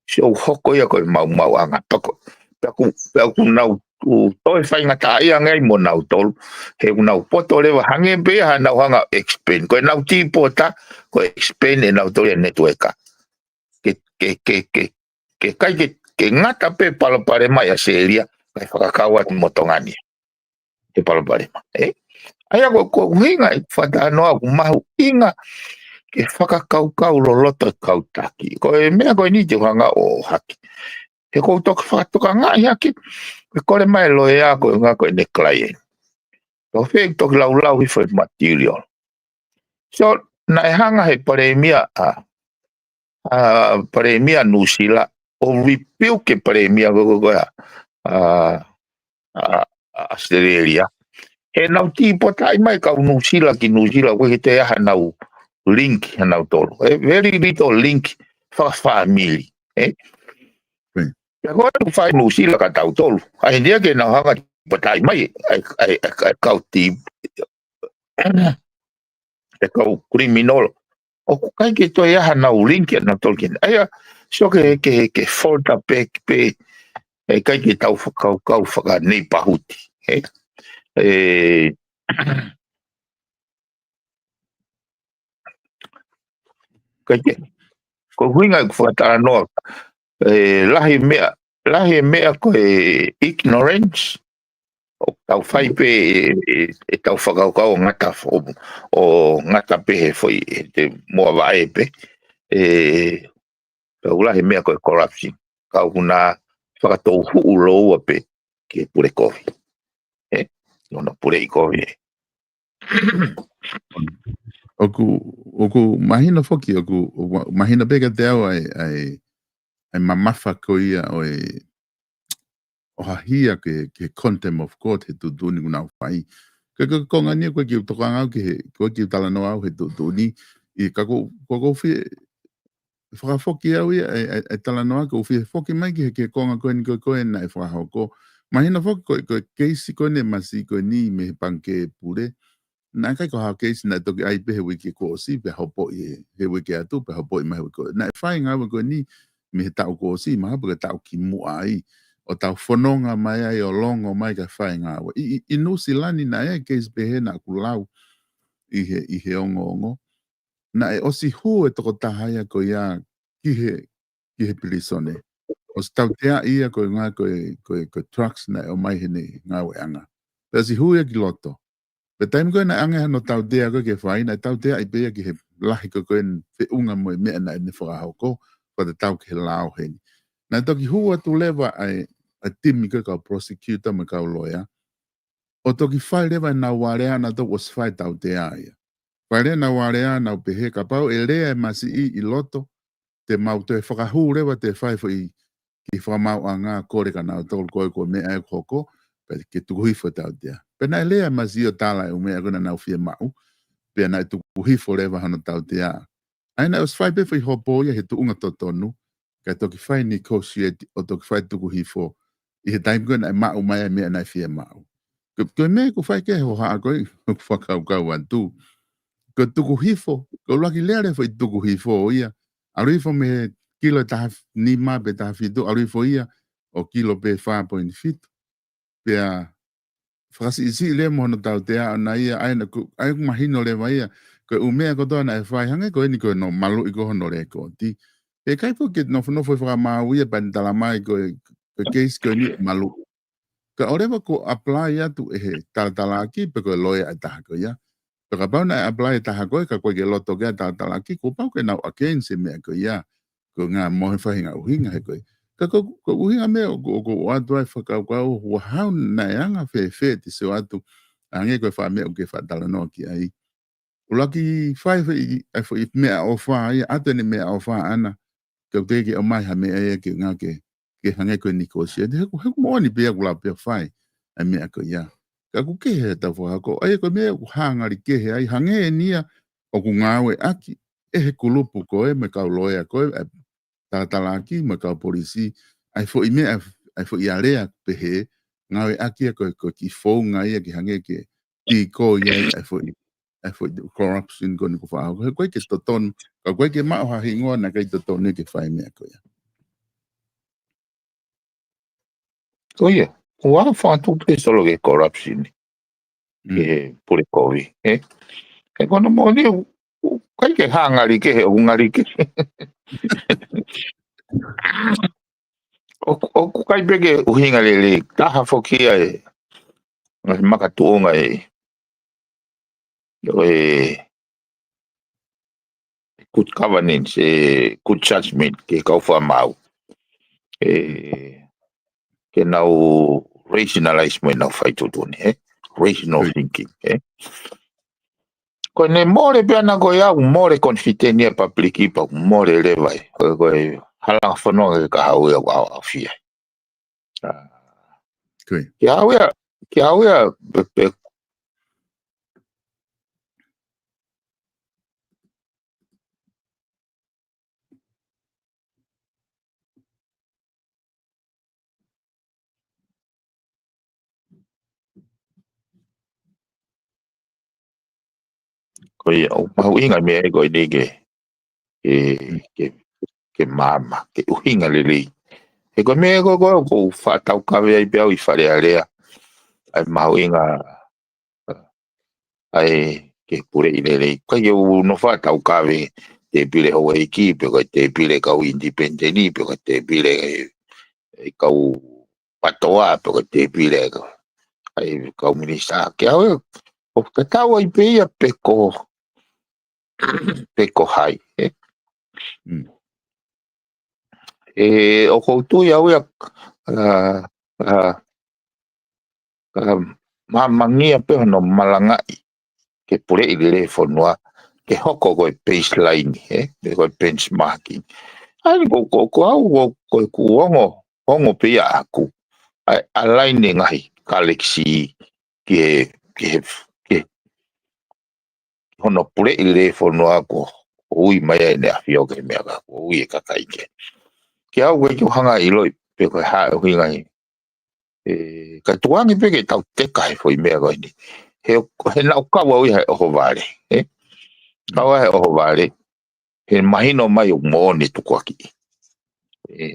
Sio ʻoku hoko ia ko e maumauʻanga. Pea ko, pea ʻoku, pea ʻoku nau, ʻoku toe faingataʻaʻia ange ai mo nautolu. He ʻoku nau poto leva hangē pē ia haʻanau hanga expand. Ko ʻenau tīpota, ko e expand ʻe nautolu ia network. Ke, ke, ke, ke, ke ʻikai ke, ke ngata pē palopalema ʻi ʻAositelēlia, kae fakakau atu mo Tonga ni. He palopalema, ē? ʻA ia ko, ko e ʻuhinga e fakatalanoa ʻoku mahuʻinga ke fakakaukau loloto e kau taki. Ko e meʻa ko eni te u hanga ʻo ʻohake. He ʻoku ou toki fakatokangaʻi hake, ko e kole mai e loea ko e ʻuhinga ko ʻene client. Ko fē toki laulau hifo e material. So, naʻe hanga he palēmia ʻa, ʻa, palēmia Nuʻusila, ʻo rebuke e palēmia ko, ko, ko, ʻa, ʻa, ʻa, ʻAositelēlia. He nau tīpotaʻi mai kau Nuʻusila ki Nuʻusila, ʻoku ʻikai toe ʻi ai haʻanau link ʻanautolu. ʻE, very little link fakafāmili, ē? Pea ko e fai Nuʻusila kia tautolu. ʻA ia ke nau hanga tīpotaʻi mai, ʻa e, ʻa e, ʻa e, ʻa e kau tī-, ʻa e kau criminal. ʻOku ʻikai ke toe ʻi ai haʻanau link ʻanautolu ki ai. ʻA ia, sio ke, ke, ke falter back pē, ʻe ʻikai ke tau fakakaukau fakaneipahuti. Ē? ʻE, ʻikai ke, ko e ʻuhinga ʻeku fakatalanoa, ʻe, lahi e meʻa, lahi e meʻa ko e ignorance, ʻoku tau fai pē ʻe, ʻe, ʻetau fakakaukau ʻo ngata fo-, ʻo ngata pē he foʻi, ʻe te moa vaʻe pē, ʻe, tau lahi e meʻa ko e corruption. Ka ʻoku na fakatouhuʻu lōua pē ki he pule kovi. Ē? Hono puleʻi kovi, ē? ʻOku, ʻoku mahino foki, ʻoku, ʻoku mahino pē kiate au ʻa e, ʻa e, ʻa e mamafa ko ia ʻo e, ʻohahia ki he, ki he contempt of court he tuʻutuʻuni ʻoku nau fai. Ka ko e konga ni ʻoku ʻikai ke u tokanga au ki he, ʻoku ʻikai ke u talanoa au he tuʻutuʻuni, ʻi ka ko, ko, ko fie, fakafoki au ia, ʻa e, ʻa e, ʻa e talanoa ʻoku ou fie foki mai ki he, ki he konga ko eni ko, ko ē naʻe fakahoko. Mahino foki ko, ko e keisi ko eni masiʻi ko eni mei he pangikē pule. Naʻe ʻikai ko ha keisi naʻe toki ʻai pē he uike kuo ʻosi, pea hopoʻi he, he uike atu, pea hopoʻi mai he uike. Naʻe fai e ngāue ko eni mei he taʻu kuo ʻosi, mahalo pē ko e taʻu kimuʻa ai. ʻO tau fononga mai ai, ʻo longo mai kae fai e ngāue. ʻI, ʻi, ʻi Nuʻusila ni naʻe ʻi ai e keisi pehē naʻa ku lau ʻi he, ʻi he ongoongo. naʻe ʻosi hū e tokotaha ia ko ia ki he, ki he pilīsone. ʻOsi tauteaʻi ia ko e ngā ko e, ko e, ko e drugs naʻe ʻomai heʻene ngāueʻanga. Pea ʻosi hū ia ki loto. Pea taimi ko ē naʻe ʻange hano tautea ko ē ke fai, naʻe tauteaʻi pē ia ki he lahi ko ē ko e feʻunga mo e meʻa naʻe ne fakahoko, fakatatau ki he lao heni. Naʻe toki hū atu leva ʻa e, ʻa e timi ko ē kau prosecutor mo e kau loea, ʻo toki fai leva ʻenau alea naʻa nau ʻosi fai tautea ia. Fai leva ʻenau alea, nau pehē kapau ʻe lea e masiʻi ʻi loto, te mau toe fakahū leva, te fai foʻi kiʻi fakamaauʻanga kole kia nautolu ko e ko e meʻa ʻe hoko, pea ke tuku hifo e tautea. Pea naʻe lea e masiʻi ʻo tala e ʻū meʻa ko ē naʻa nau fiemaʻu, pea naʻe tuku hifo leva hano tautea. ʻA ia naʻe ʻosi fai pē foʻi hopo ia he tuʻunga totonu, kae toki fai negotiate ʻo toki fai tuku hifo ʻi he taimi ko ē naʻe maʻu mai ai e meʻa naʻe fiemaʻu. Ko, ko e meʻa ʻoku fai ki he hohaʻa ko ē, ʻoku fakakaukau atu. Ko e tuku hifo, ko e ʻuluaki lea leva foʻi tuku hifo ia. ʻAlu hifo mei he kilo ʻe taha nima pe taha fitu, ʻalu hifo ia ʻo kilo pē fā poini fitu. Pea fakasiʻisiʻi leva mo hono tautea ʻona ia, ʻa ia naʻa ku, ʻa ia ʻoku mahino leva ia, ko e ʻū meʻa kotoa naʻe fai hangē ko eni ko hono maluʻi ko ē hono lēkooti. He ʻikai pē ke nofonofo ʻi fakamaau ia pea ne tala mai ko e, ko e case ko eni maluʻi. Ka ʻoua leva kuo apply atu ʻe he talatalaaki pe ko e loea ʻe taha ko ia. Pea kapau naʻe apply ʻe taha ko ē, ka ʻoku ʻikai ke loto ki ai e talatalaaki, kuo pau ke nau against e meʻa ko ia. Ko e ngaahi mohe faʻahinga ʻuhinga he ko ē. Ka ko, ko e ʻuhinga meʻa ʻoku, ʻoku ʻoatu ai e fakakaukau, ʻoua hau naʻe anga fēfē te sio atu, hangē ko e faʻa meʻa ʻoku ke faʻa talanoa ki ai. ʻUluaki fai foʻi, ʻa e foʻi meʻaʻofa ia, ʻatu ʻene meʻaʻofa ʻana, ke u teʻeki ke ʻomai ha meʻa ia ke ngā ke, ke hangē ko e negotiate. He ʻoku, he ʻoku moʻoni pē ia ʻoku lau pē ʻo fai ʻa e meʻa ko ia. Ka ʻoku kehe ʻetau fakahoko. ʻA ia ko e meʻa ʻoku hā ngali kehe ai, hangē eni ia ʻoku ngāueʻaki ʻe he kulupu ko ē mo e kau loea ko ē, ʻa e talatalaaki mo e kau polisi, ʻa e foʻi meʻa, ʻa e foʻi alea pehē, ngāueʻaki ia ko e, ko e kiʻi founga ia ke hangē ke decoy ai ʻa e foʻi, ʻa e foʻi corruption ko eni ʻoku faʻa hoko. He ʻoku ʻikai ke totonu, ka ʻoku ʻikai ke maʻu ha hingoa naʻe ʻikai totonu ke fai e meʻa ko ia. Ko ia, ʻoua fakatupu pē solo ki he corruption, ki he pule kovi, ē? He ko hono moʻoni, ʻoku ʻikai ke hā ngali kehe, ʻoku ngali kehe. ʻOku, ʻoku ʻikai pē ke ʻuhinga lelei, taha foki ia e, ngaahi makatuʻunga e, ʻo e good governance, e good judgment, ki he kau fakamaau. E, ke nau rationalize mo ʻenau fai tuʻutuʻuni, ē? Rational thinking, ē? Ko ʻene mole pē ʻana ko ia, mole confidence ia public pea mole leva ē. Ko e, ko e hala fononga ke ka hau ia ʻo ʻaoʻaofia. ʻA, ko ia. Ke hau ia, ke hau ia, pe, pe, ko ia, ʻoku mahuʻinga e meʻa ē ko eni ke, ke, ke, ke maama, ke ʻuhinga lelei. He ko e meʻa ko ē ʻoku ou faʻa taukave ai pē au ʻi Fale Alea, ʻa e mahuʻinga ʻa e ke puleʻi lelei. ʻIkai ke u nofo ʻo taukave tēpile houʻeiki, pe ko e tēpile kau independent, pe ko e tēpile e, e kau patoa, pe ko e tēpile e kau, ʻa e kau minisitā. Ke au ē, ʻoku tatau ai pē ia pe ko, pe ko hai, ē? ʻE, ʻoku ou tui au ia, ʻa, ʻa, ʻa, māmangia pē hono malangaʻi ke puleʻi lelei e fonua, ke hoko ko e baseline, ē, pe ko e benchmarking. ʻA ia ko, ko, ko au, ko, ko ʻeku ongo, ongo pē ia ʻaʻaku. ʻA e, align e ngaahi galaxy ki he, ki he, ki he hono puleʻi lelei e fonua kuo ui mai ai ʻEne ʻAfio ki he meʻa ka kuo ui e kakai ki ai. Ke au ʻikai ke u hanga ʻo ʻiloʻi pe ko e hā e ʻuhinga ia. ʻE, ka tuku ange pē ke tau teka he foʻi meʻa ko eni. He, he naʻa ku kau au ia he ʻohovale, ē? Kau au he ʻohovale, he mahino mai ʻoku moʻoni e tukuakiʻi. ʻE,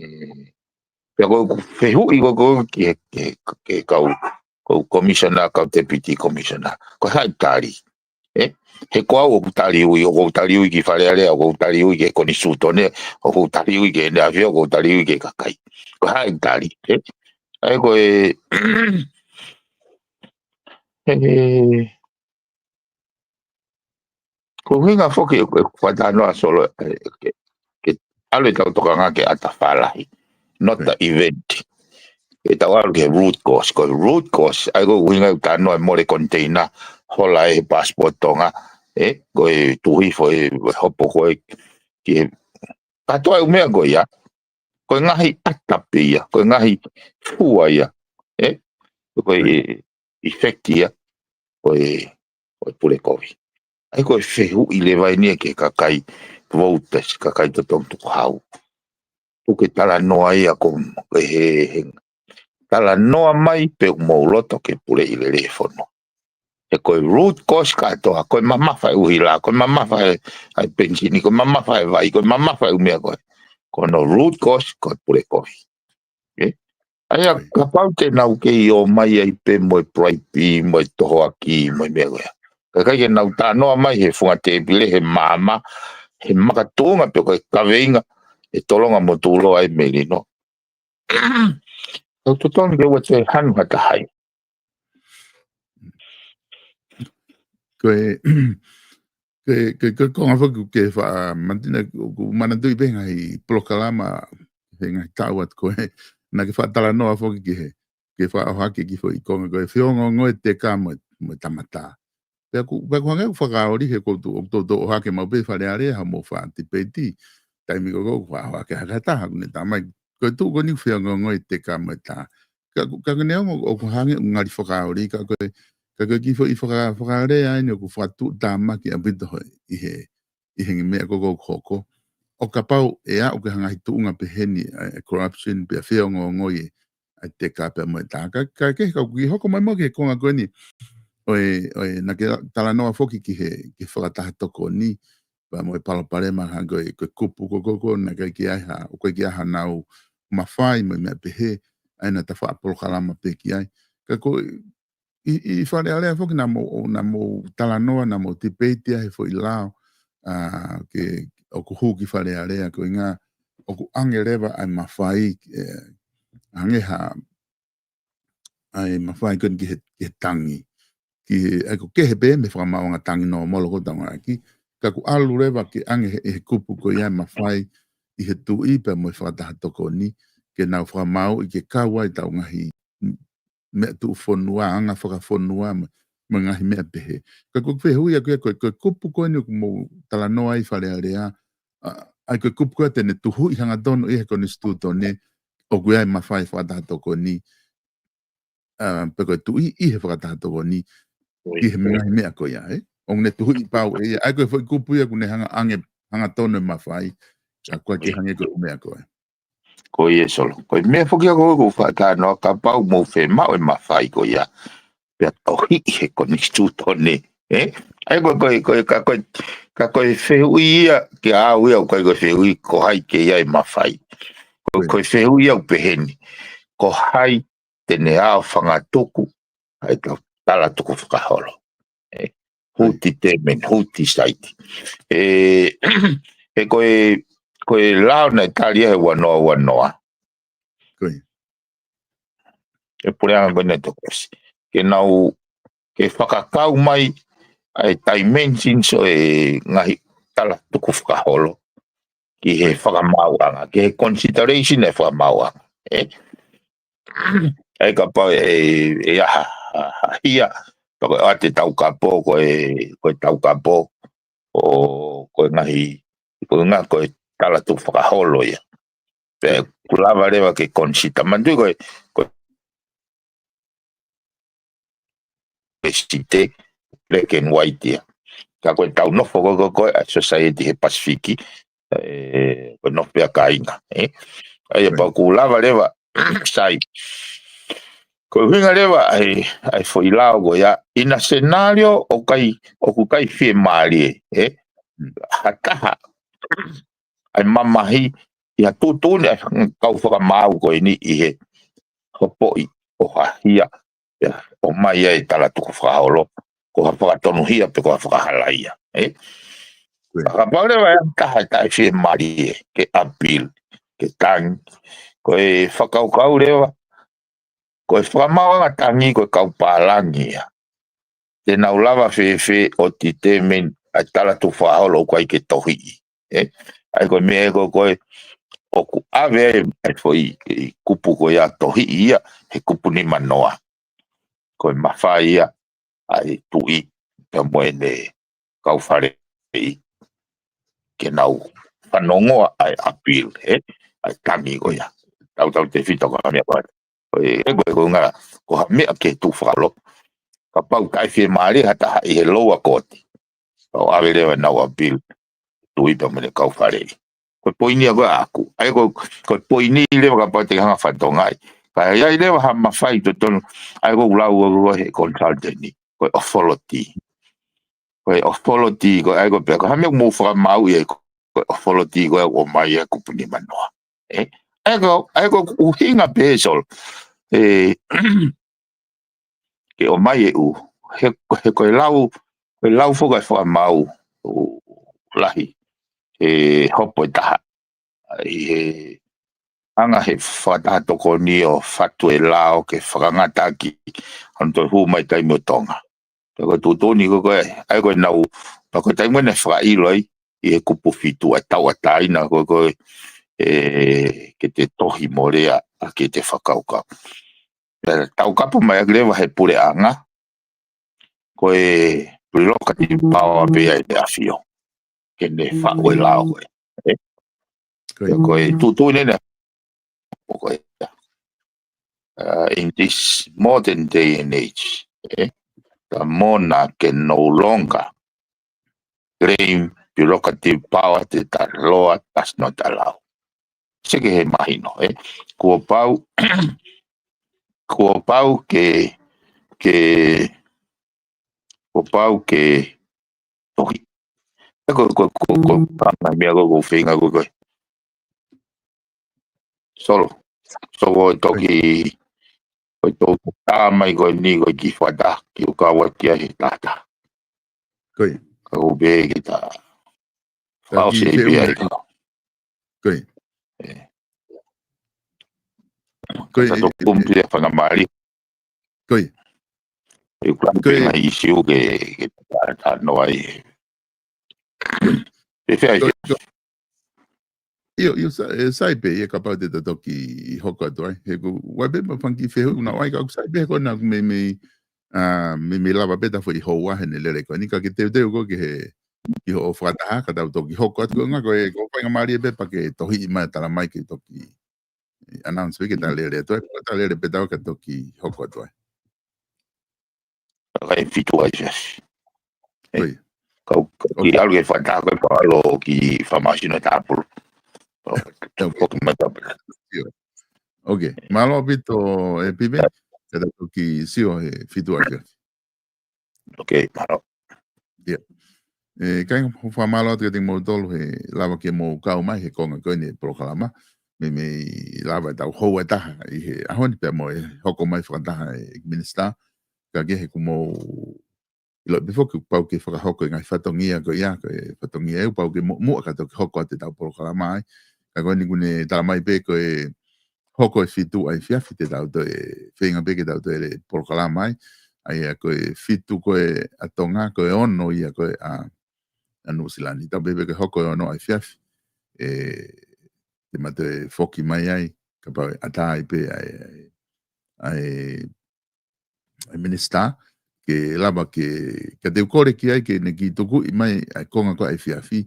pea ko ʻeku fehuʻi ko ē ki he, ki he, ki he kau, kau commissioner, kau deputy commissioner. Ko e hā e tali, ē? He ko au ʻoku ou tali ui, ʻoku ou tali ui ki Fale Alea, ʻoku ou tali ui ki he konisitūtone, ʻoku ou tali ui ki heʻene ʻAfio, ʻoku ou tali ui ki he kakai. Ko hai tali, ē? ʻA ia ko e, ē, ko e ʻuhinga foki ʻeku, ʻeku fakatalanoa Solo, ē, ke, ke ʻalu ʻetau tokanga ki he ʻata fālahi, not the event. Ke tau ʻalu ki he root cause, ko e root cause, ʻa ia ko e ʻuhinga ʻeku talanoa e mole container, hola e passport Tonga, ē, ko e tuʻu hifo e hopo ko ē ki he, kātoa e ʻū meʻa ko ia, ko e ngaahi ʻata pē ia, ko e ngaahi fua ia, ē? Ko e effect ia, ko e, ko e pule kovi. ʻA ia ko e fehuʻi leva eni ia ki he kakai voters, kakai totongi tukuhau. Tuku ke talanoa ia ko e he, he, talanoa mai pea ʻoku mou loto ke puleʻi lelei e fonua. He ko e root cause kātoa, ko e mamafa e ʻuhila, ko e mamafa e, ʻa e penisini, ko e mamafa e vai, ko e mamafa e ʻū meʻa ko ē. Ko hono root cause, ko e pule kovi. Ē? ʻA ia, kapau te nau kei ō mai ai pē mo e bribe, mo e tohoaki, mo e meʻa ko ia. Kae ʻikai ke nau talanoa mai he funga tēpile, he maama, he makatuʻunga pe ko e kaveinga, ʻe tolonga mo tuʻuloa e melino. Tau totonu ke ua te hanu ha taha ai. Ko e, ko e, ko e, ko e konga foki ke fa, mantina, ʻoku manatuʻi pē ngaahi polokalama, he ngaahi taʻu atu ko ē, naʻa ke fakatalanoa foki ki he, ke fakaʻohake ki foʻi konga ko e feongoongo e teka mo e, mo e tamata. Pea ʻoku, pea ʻoku hangē ʻoku fakaoli he ʻoku toutou, ʻoku toutou ʻohake maʻu pē Fale Alea ha mo fa tipeiti. Taimi ko ē ʻoku fakaʻohake hake ha taha, ʻoku ne tā mai. Ko e tuʻu ko eni feongoongo e teka mo e tā. Ka ʻoku, ka ʻoku ne ongo ʻoku hangē ʻoku ngali fakaoli, ka ko e, ka ko e kiʻi foʻi faka-, fakalea eni ʻoku fakatuʻutāmaki ʻaupito ʻi he, ʻi he ngaahi meʻa ko ē ʻoku hoko. ʻO kapau ʻe aʻu ki he ngaahi tuʻunga peheni, ʻa e corruption, pea feongoongo e, ʻa e teka pea mo e tā. Ka, ka ke, ka ʻoku kiʻi hoko mai mo e konga ko eni. ʻO e, ʻo e, naʻa ke talanoa foki ki he, ki he fakataha tokoni, pea mo e palopalema hangē ko e, ko e kupu ko ē, ko ē, ko ē, naʻe ʻikai ke ʻi ai ha, ʻoku ʻikai ke ʻi ai haʻanau mafai mo e meʻa pehē, ʻa ia naʻa ta faʻa polokalama pē ki ai. Ka ko e, ʻi, ʻi Fale Alea foki naʻa mou, naʻa mou talanoa, naʻa mou tipeiti ai he foʻi lao, ʻa, ke, ʻoku hū ki Fale Alea ko e ʻuhinga, ʻoku ʻange leva ʻa e mafai, ē, hangē ha, ʻa e mafai ko eni ki he, ki he tangi. Ki he, ʻa ia ʻoku kehe pē mei he fakamaauʻanga tangi nōmolo ko ē ʻoku tau ngāueʻaki. Ka ʻoku ʻalu leva ke ʻange he, he kupu ko ia e mafai ʻi he tuʻi pea mo e fakataha tokoni, ke nau fakamaauʻi ke kau ai ʻetau ngaahi meʻa tuʻufonua, anga fakafonua, mo, mo e ngaahi meʻa pehē. Ka ko e fehuʻi ʻaku ia ko e, ko e kupu ko eni ʻoku mou talanoa ai Fale Alea, ʻa, ʻa ia ko e kupu ko ē te ne tuhuʻi hangatonu ʻi he konisitūtone, ʻoku ʻi ai e mafai fakataha tokoni, ʻa, pe ko e tuʻi ʻi he fakataha tokoni, ʻOi, ki he ʻoi. ngaahi meʻa ko ia, ē? ʻOku ne tuhuʻi pau ʻe ia, ʻa ia ko e foʻi kupu ia ʻoku ne hanga, ʻange, hangatonu e mafai, ka ʻoku ʻikai ke ʻOi. hangē ko e meʻa ko ē. Ko ia Solo. Ko e meʻa foki ia ko ē ʻoku ou fakatalanoa kapau mou fiemaʻu e mafai ko ia. Pea tohiʻi he konisitūtone. Ē? ʻA ia ko e, ko e, ko e, ka ko e, ka ko e fehuʻi ia, ke ʻau ia, ʻoku ʻikai ko e fehuʻi ko hai ke ʻi ai e mafai. Ko, ʻOi. ko e fehuʻi ia ʻoku peheni. Ko hai te ne ʻao fangatuku, ʻa e tau tala tukufakaholo. Ē, who Right. determine, who decide. Ē, ē ko e, ko e lao naʻe tali ia he ua noa ua noa. Ko ia. E puleʻanga ko eni ʻa e Tokolosi. Ke nau, ke fakakau mai ʻa e dimensions ʻo e ngaahi tala tukufakaholo. Ki he Right. fakamaauʻanga, ki he consideration e fakamaauʻanga. Ē? ʻA ia kapau ʻe, ʻe ʻi ai ha, ha, ha hia, pea ko e ʻoatu e taukapo, ko e, ko e taukapo, ʻo ko e ngaahi, ko e ngaahi, ko e tala tukufakaholo ia. Pea ʻoku lava leva ke consider. Manatuʻi ko e, ko e site, black and white ia. Ka ko e tau nofo ko ē, ko e, ko e, ʻa e society he Pasifiki, ē, ko e nofo pē ʻa kāinga, ē. ʻA ia Right. pea ʻoku lava leva, sai. Ko e ʻuhinga leva, ʻa e, ʻa e foʻi lao ko ia, ʻi ha scenario ʻoku ʻikai, ʻoku ʻikai fiemālie, ē. Mm. Ha taha, ʻa e mamahi, ʻi ha tuʻutuʻuni ʻa e kau fakamaau ko eni ʻi he hopoʻi ʻo ha hia, pea ʻomai ai e tala tukufakaholo. ko ha fakatonuhia pe ko ha fakahalaia, ē? Kapau leva ʻe taha e taʻefiemālie ke appeal, ke tangi, ko e fakakaukau leva, ko e fakamaauʻanga tangi ko e kau pālangi ia. Te nau lava fēfē ʻo determine ʻa e tala tuʻu fakaholo ʻoku ʻikai ke tohiʻi, ē? ʻA ia ko e meʻa ē ko ē ʻoku ʻave ai ʻa e foʻi kupu ko ia tohiʻi ia he kupu nimanoa. Ko e mafai ia ʻa e tuʻi pea mo ʻene kau faleʻi ke nau fanongoa ʻa e appeal, ē? ʻA e tangi ko ia. Tautautefito ko ha meʻa ko ē. Ko e, ko e, ko e ngara, ko ha meʻa ke tuʻu fakaholo. Kapau taʻefiemālie ha taha ʻi he lower court, pea ʻave leva ʻenau appeal, tuʻi pea mo ʻene kau faleʻi. Ko e poini ia ko ē ʻaʻaku. ʻA ia ko, ko e poini leva kapau te ke hanga ʻo fakatokangaʻi. Ka ʻi ai leva ha mafai totonu, ʻa ia ko e lau ko ē he consultant ni, ko e authority. Ko e authority, ko e ʻa ia ko e pea, ko ha meʻa ʻoku mou fakamaauʻi ai, ko e authority ko ē ʻoku ʻomai ʻe he kupu nimanoa. Ē? ʻA ia ko, ʻa ia ko e ʻuhinga pē Solo, ē, ke ʻomai e ʻū, he, he ko e lau, ko e lau foki ʻa e fakamaau ʻo lahi, ʻe hopo ʻe taha ʻi he anga he fakataha tokoni ʻo fatu e lao ke fakangataʻaki hano toe hū mai taimi ʻo Tonga. Pea ko e tuʻutuʻuni ko ē, ʻa ia ko ʻenau, pea ko e taimi ʻeni ʻe fakaʻilo ai ʻi he kupu fitu ʻa e tauʻatāina ko ē, ko ē, ē, ke te tohi mo lea ʻaki ʻete fakakaukau. Pea taukapo mai ʻaki leva he puleʻanga, ko e prerogative power pē ia ʻa e ʻAfio ke ne faʻu e lao ko ē. Ē? Ko e, ko e tuʻutuʻuni ʻeni ʻo ko ē. Uh, in this modern day and age, ē, the monarch can no longer claim prerogative power that the law does not allow. Seke he mahino, ē. Kuo pau, kuo pau ke, ke, kuo pau ke tohi. Ē, ko, ko, ko, ko, ka ngaahi meʻa ko ē ʻoku ou feinga ko ē. Solo. Solo, ko e toki, ko e toki tā mai ko eni ko e kiʻi fakataha, kiʻi ʻoua ke ʻi ai he taha. Ko ia. Ka ʻoku ou pehē ke ta, ka ʻoku ou kiʻi sio pē feʻunga ai. Ko ia. Ē. Ko ia, ka ta ʻi, ʻi, tuku ʻi, pē ʻa e faingamālie. Ko ia. ʻOku ʻi ai pē ngaahi ʻīsiu ke, ke ta, ta noa ai. Ko ia. Pea fēfē ai, ko ia, ko ia. ʻIo, ʻio, sa-, ē, sai pē ia kapau te ta toki hoko atu ai. He ʻoku ʻi ai pē mo e fanga kiʻi fehuʻi ʻoku nau ʻai, ka ʻoku sai pē he ko ena ʻoku meimei, ā, meimei lava pē ʻeta foʻi houa heʻene lele ko eni, ka ke teuteu koe ki he, ki hoʻo fakataha, ka tau toki hoko atu ko e ʻuhinga ko e, ko e faingamālie pē pea ke tohiʻi mai, tala mai ke toki announce pē ke ta lele atu ai, ka ta lele pē ʻetau ka toki hoko atu ai. Ka ʻe fitu ʻa e siasi. Ē, ko ia. Kau, kau kiʻi ʻalu ke fakataha ko ē pea ʻalu ki Fāmasi Nōtapulu. Tau foki mai ka pē. Sio. Ok. Mālō ʻaupito, ē, Pive. Ka ta toki sio he fitu ʻa e siasi. Ok, mālō. ʻIo. Ē, kāinga, ʻoku ou fakamālō atu kiate kimoutolu he lava ke mou kau mai he konga ko eni e polokalama. Meimei lava ʻetau houa ʻe taha ʻi he ʻaho ni pea mo e hoko mai fakataha e minisitā. Ka ke he ʻoku mou ʻiloʻi pē foki ʻoku pau ke fakahoko e ngaahi fatongia ko ia, ko e fatongia ʻoku pau ke mu-, muʻa ka toki hoko atu ʻetau polokalama ai. Ka ko eni ʻoku ne tala mai pē ko e hoko e fitu ʻa e efiafi te tau toe feinga pē ke tau toe lele polokalama ai. ʻA ia ko e fitu ko ē ʻa Tonga, ko e ono ia ko ē ʻa, ʻa Nuʻusila ni. Tau pehē pē ke hoko e ono ʻa e efiafi. Ē, te ma toe foki mai ai, kapau ʻe ʻatā ai pē ʻa e, ʻa e, ʻa e minisitā, ke lava ke, ka te u kole ki ai ke ne kiʻi tukuʻi mai ʻa e konga ko ē ʻa e efiafi,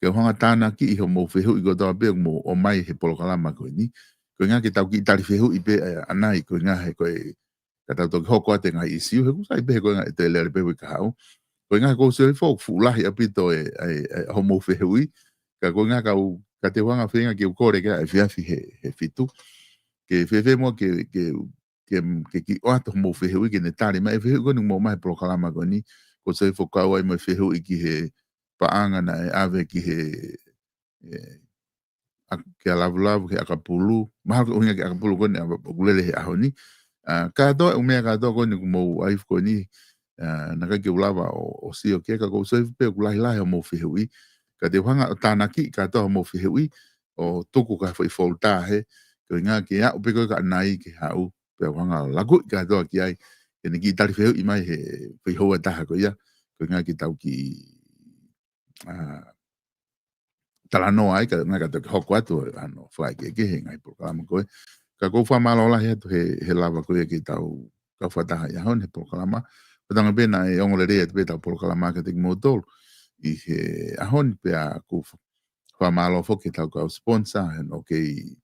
ke u hanga ʻo tānaki ʻi hoʻomou fehuʻi kotoa pē ʻoku mou ʻomai he polokalama ko eni. Ko e ʻuhinga ke tau kiʻi tali fehuʻi pē ʻa, ʻanai, ko e ʻuhinga he ko e, ka tau toki hoko atu e ngaahi ʻīsiu, he ʻoku sai pē he ko e ʻuhinga ʻe toe lele pē ʻa e kahaʻu. Ko e ʻuhinga he ʻoku ou sio hifo ʻoku fuʻu lahi ʻaupito e, e, e, hoʻomou fehuʻi, ka ko e ʻuhinga ka u, ka te u hanga ʻo feinga ke u kole ki ai ʻa e efiafi he, he fitu. Ke fēfē muʻa ke, ke ke, ke kiʻi ʻoatu hoʻomou fehuʻi ke ne tali mai e fehuʻi ko eni ʻoku mou ʻomai he polokalama ko eni, ko e sai fokau ai mo e fehuʻi ki he paʻanga naʻe ʻave ki he, ē, ʻa, kia Lavulavu, ki he ʻakapulu, mahalo ko e ʻuhinga ki he ʻakapulu ko eni ʻa, ʻoku lele he ʻaho ni. Ā, kātoa, ʻū meʻa kātoa ko eni ʻoku mou ʻai ko eni, ʻA, naʻe ʻikai ke u lava ʻo, ʻo sio ki ai, ka ʻoku ou sio pē ʻoku lahilahi hoʻomou fehuʻi. Ka te u hanga ʻo tānaki kātoa hoʻomou fehuʻi, ʻo tuku ki ha foʻi folder hē, ko e ʻuhinga ke aʻu pē ko ē ka nai ke haʻu, pea u hanga ʻo lakuʻi kātoa ki ai, ke ne kiʻi tali fehuʻi mai he foʻi houa ʻe taha ko ia, ko e ʻuhinga ke tau kiʻi, ʻa, talanoa ai, ka, ngaahi ka toki hoko atu, ʻa hono fakaʻekeʻeke he ngaahi polokalama ko ē. Ka ʻoku ou fakamālō lahi atu he, he lava ko ia ke tau kau fakataha ʻi he ʻaho ni he polokalama. Pea ʻoku ou tui pē naʻe ongo lelei atu pē ʻetau polokalama kiate kimoutolu ʻi he ʻaho ni, pea ʻoku ou fa-, fakamālō foki ki heʻetau kau sponsor, he naʻa nau kei,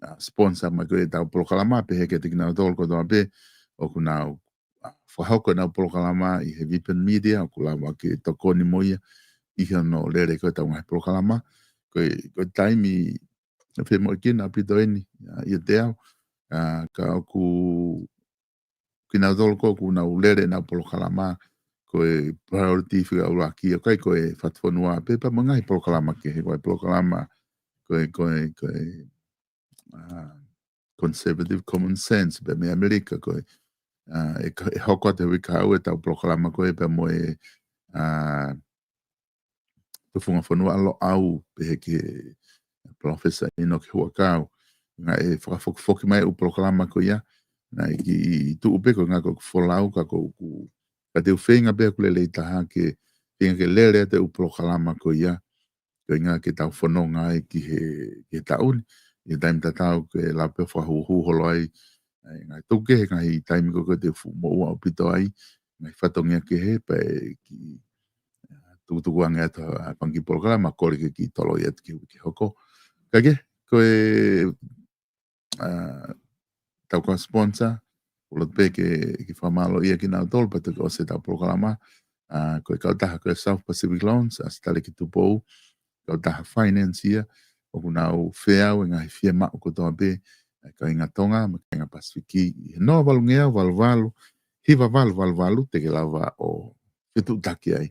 ʻa, sponsor mai ko ē ʻetau polokalama, pehē kiate kinautolu kotoa pē ʻoku nau, ʻa, fakahoko ʻenau polokalama ʻi he Vipen Media, ʻoku lava ke tokoni mo ia ʻi hono lele ko ē ʻetau ngaahi polokalama. Ko e, ko e taimi femoʻuekina ʻaupito eni, ʻa, ʻiate au, ʻa, ka ʻoku kinautolu ko ē ʻoku nau lele ʻenau polokalama, ko e priority fika ʻuluaki, ʻoku ʻikai ko e Fatufonua pē, pea mo e ngaahi polokalama kehe, ko e polokalama, ko e, ko e, ko e, ʻa, Conservative Common Sense, pea mei ʻAmelika ko ē, ʻa, ʻe ka-, ʻe hoko atu he uike kahaʻu ʻetau polokalama ko ē pea mo e, ʻa, Tufungafonua Loʻau, pehē ki he Professor ʻInoke Huʻakau. Naʻe fakafokifoki mai ʻū polokalama ko ia, naʻe kiʻi tuʻu pē ko e ʻuhinga ko ʻeku folau ka ʻoku, ka te u feinga pē ʻoku lelei taha ke, feinga ke lele atu ʻū polokalama ko ia, ko e ʻuhinga ke tau fononga ai ki he, ki he taʻu ni. ʻI he taimi tatau ke lava pē ʻo fakahūhū holo ai, ʻa e ngaahi tuku kehe, ngaahi taimi ko ē ʻoku te fuʻu moʻua ʻaupito ai, ngaahi fatongia kehe, pea kiʻi, ʻa, tukutuku ange atu ʻa e fanga kiʻi polokalama, kole ke kiʻi toloi atu ki he uike hoko. Ka ke, ko e, ʻa, ʻetau kau sponsor, ʻoku ou loto pē ke, ke fakamālōʻia kinautolu, pea toki ʻosi ʻetau polokalama, ʻa, ko e kautaha ko e South Pacific Loans, ʻa Sitaleki Tupou, kautaha finance ia, ʻoku nau feau e ngaahi fiemaʻu kotoa pē, ʻa e kāinga Tonga, mo e kāinga Pasifiki, ʻi he noa valu ngeau valu valu, hiva valu valu valu, te ke lava ʻo fetuʻutaki ai,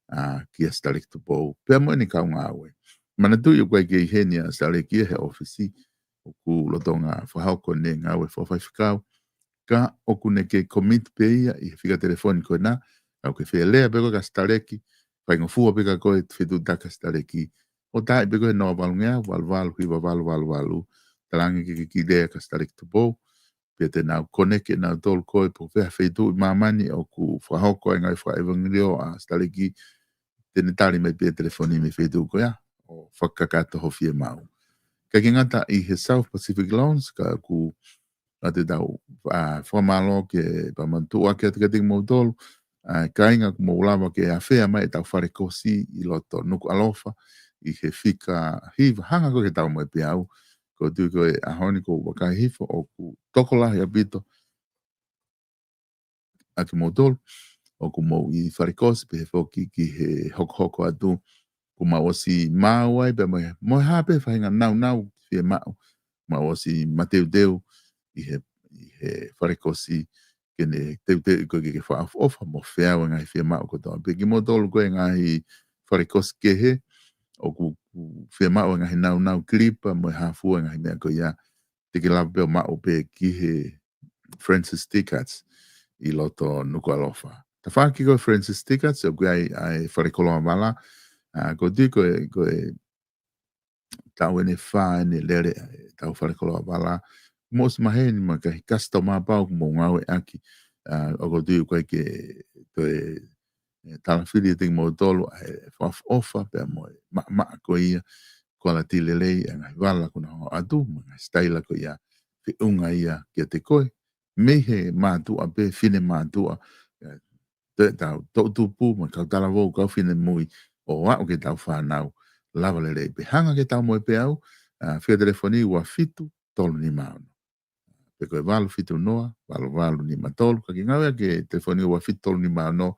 ʻa, kia Sitaleki Tupou, pea mo ʻene kau ngāue. Manatuʻi ʻoku ʻikai ke ʻi heni ʻa Sitaleki ia he ʻōfisi, ʻoku lolotonga fakahoko ʻene ngāue fakafaifekau, ka ʻoku ne kei commit pē ia ʻi he fika telefoni ko ena, ʻoku ke fie lea pē koe kia Sitaleki, faingofua pē kia koe ʻa e fetuʻutaki kia Sitaleki, ʻo taaʻi pē koe he noa valu ngeau valu valu hiva valu valu valu, talaange ke ke kiʻi lea kia Sitaleki Tupou, pea te nau koneke nautolu koe pe ko fē ha feituʻu ʻi māmani ʻoku fakahoko ai e ngāue fakaʻevangeliō ʻa Sitaleki, te ne tali mai pē ʻa e telefoni mei he feituʻu ko ia, ʻo fakakakato ho fiemaʻu. ʻIkai ke ngata ʻi he South Pacific Loans, ka ʻoku ʻa te tau, ʻa, fakamālō ke pea mo tuʻu ake atu kiate kimoutolu, ʻa, kāinga, ʻoku mou lava ke afea mai ʻetau fale kosi ʻi loto Nukuʻalofa, ʻi he fika hiva, hanga ko ē ke tau mo e peau, ʻoku ou tui ko e ʻaho ni ʻoku ou vakai hifo ʻoku tokolahi ʻaupito ʻa kimoutolu ʻoku mou ʻi fale kosi, pehē foki ki he hokohoko atu, ʻoku mau ʻosi maʻu ai, pea mo e, mo e hā pē faʻahinga nāunau fiemaʻu, mau ʻosi mateuteu ʻi he, ʻi he fale kosi, ke ne teuteu ʻi koe ke ke fakaʻofoʻofa mo feau e ngaahi fiemaʻu kotoa pē. Kimoutolu ko e ngaahi fale kosi kehe, ʻoku fiemaʻu e ngaahi nāunau kilipa mo e hā fua e ngaahi meʻa ko ia, te ke lava pē ʻo maʻu pē ki he Francis Tickets ʻi loto Nukuʻalofa. Tafaʻaki ko e Francis Tickets, ʻoku ʻi ai ʻa e fale koloa vala, ʻa, ʻoku ou tui ko e, ko e taʻu eni ʻe fā eni ʻe lele ʻetau fale koloa vala. Mou ʻosi maheni mo e ngaahi customer pau ʻoku mou ngāueʻaki, ʻa, ʻoku ou tui ʻoku ʻikai ke toe, ʻe, talafili ʻiate kimoutolu ʻa e fakaʻofoʻofa pea mo e maʻamaʻa ko ia, kualiti lelei e ngaahi vala ʻoku nau hanga ʻo ʻoatu, mo e ngaahi sitaila ko ia feʻunga ia kiate koe, mei he mātuʻa pē, fine mātuʻa, ʻe, toe tau toʻutupu, mo e kau talavou, kau finemui, ʻo aʻu ki heʻetau fānau, lava lelei pē. Hanga ke tau mo e peau, ʻa, fika telefoni ua fitu tolu nima ono. Pe ko e valu fitu noa, valu valu nima tolu, ka ke ngāueʻaki e telefoni ua fitu tolu nima ono,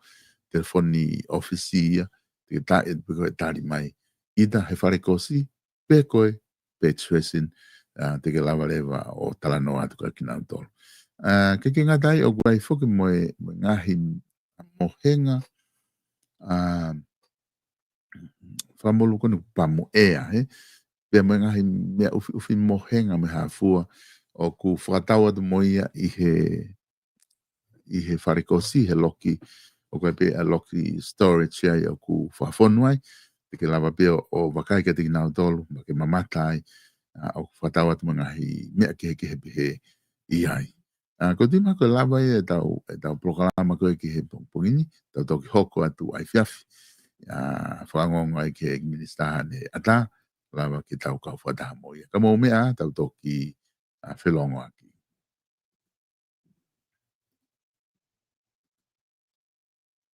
telefoni ʻōfisi ia, te ke taaʻi pe ko e tali mai. ʻIta he fale kosi, pe ko e page person, ʻa, te ke lava leva ʻo talanoa atu kia kinautolu. ʻA, ʻikai ke ngata ai, ʻoku ʻi ai foki mo e, mo e ngaahi mohenga, ʻa, fakamolū ko eni pamu ʻea, hē? Pea mo e ngaahi meʻa ʻufiʻufi mohenga mo e hā fua, ʻoku fakatau atu mo ia ʻi he, ʻi he fale kosi, he loki, ʻoku ʻi ai pē ʻa e loki storage ai ʻoku fakafonu ai, te ke lava pē ʻo, ʻo vakai kiate kinautolu, ma ke mamata ai, ʻa, ʻoku fakatau atu mo e ngaahi meʻa kehekehe pehē ʻi ai. ʻA, ko e tui mai ko e lava ia ʻetau, ʻetau polokalama ko ē ki he pongipongi ni, tau toki hoko atu ʻaefiafi. ʻA, fakaongoongo ai ki he minisitā Haʻane ʻAtā, lava ke tau kau fakataha mo ia. Ka mou meʻa, tau toki, ʻa, felongoaki.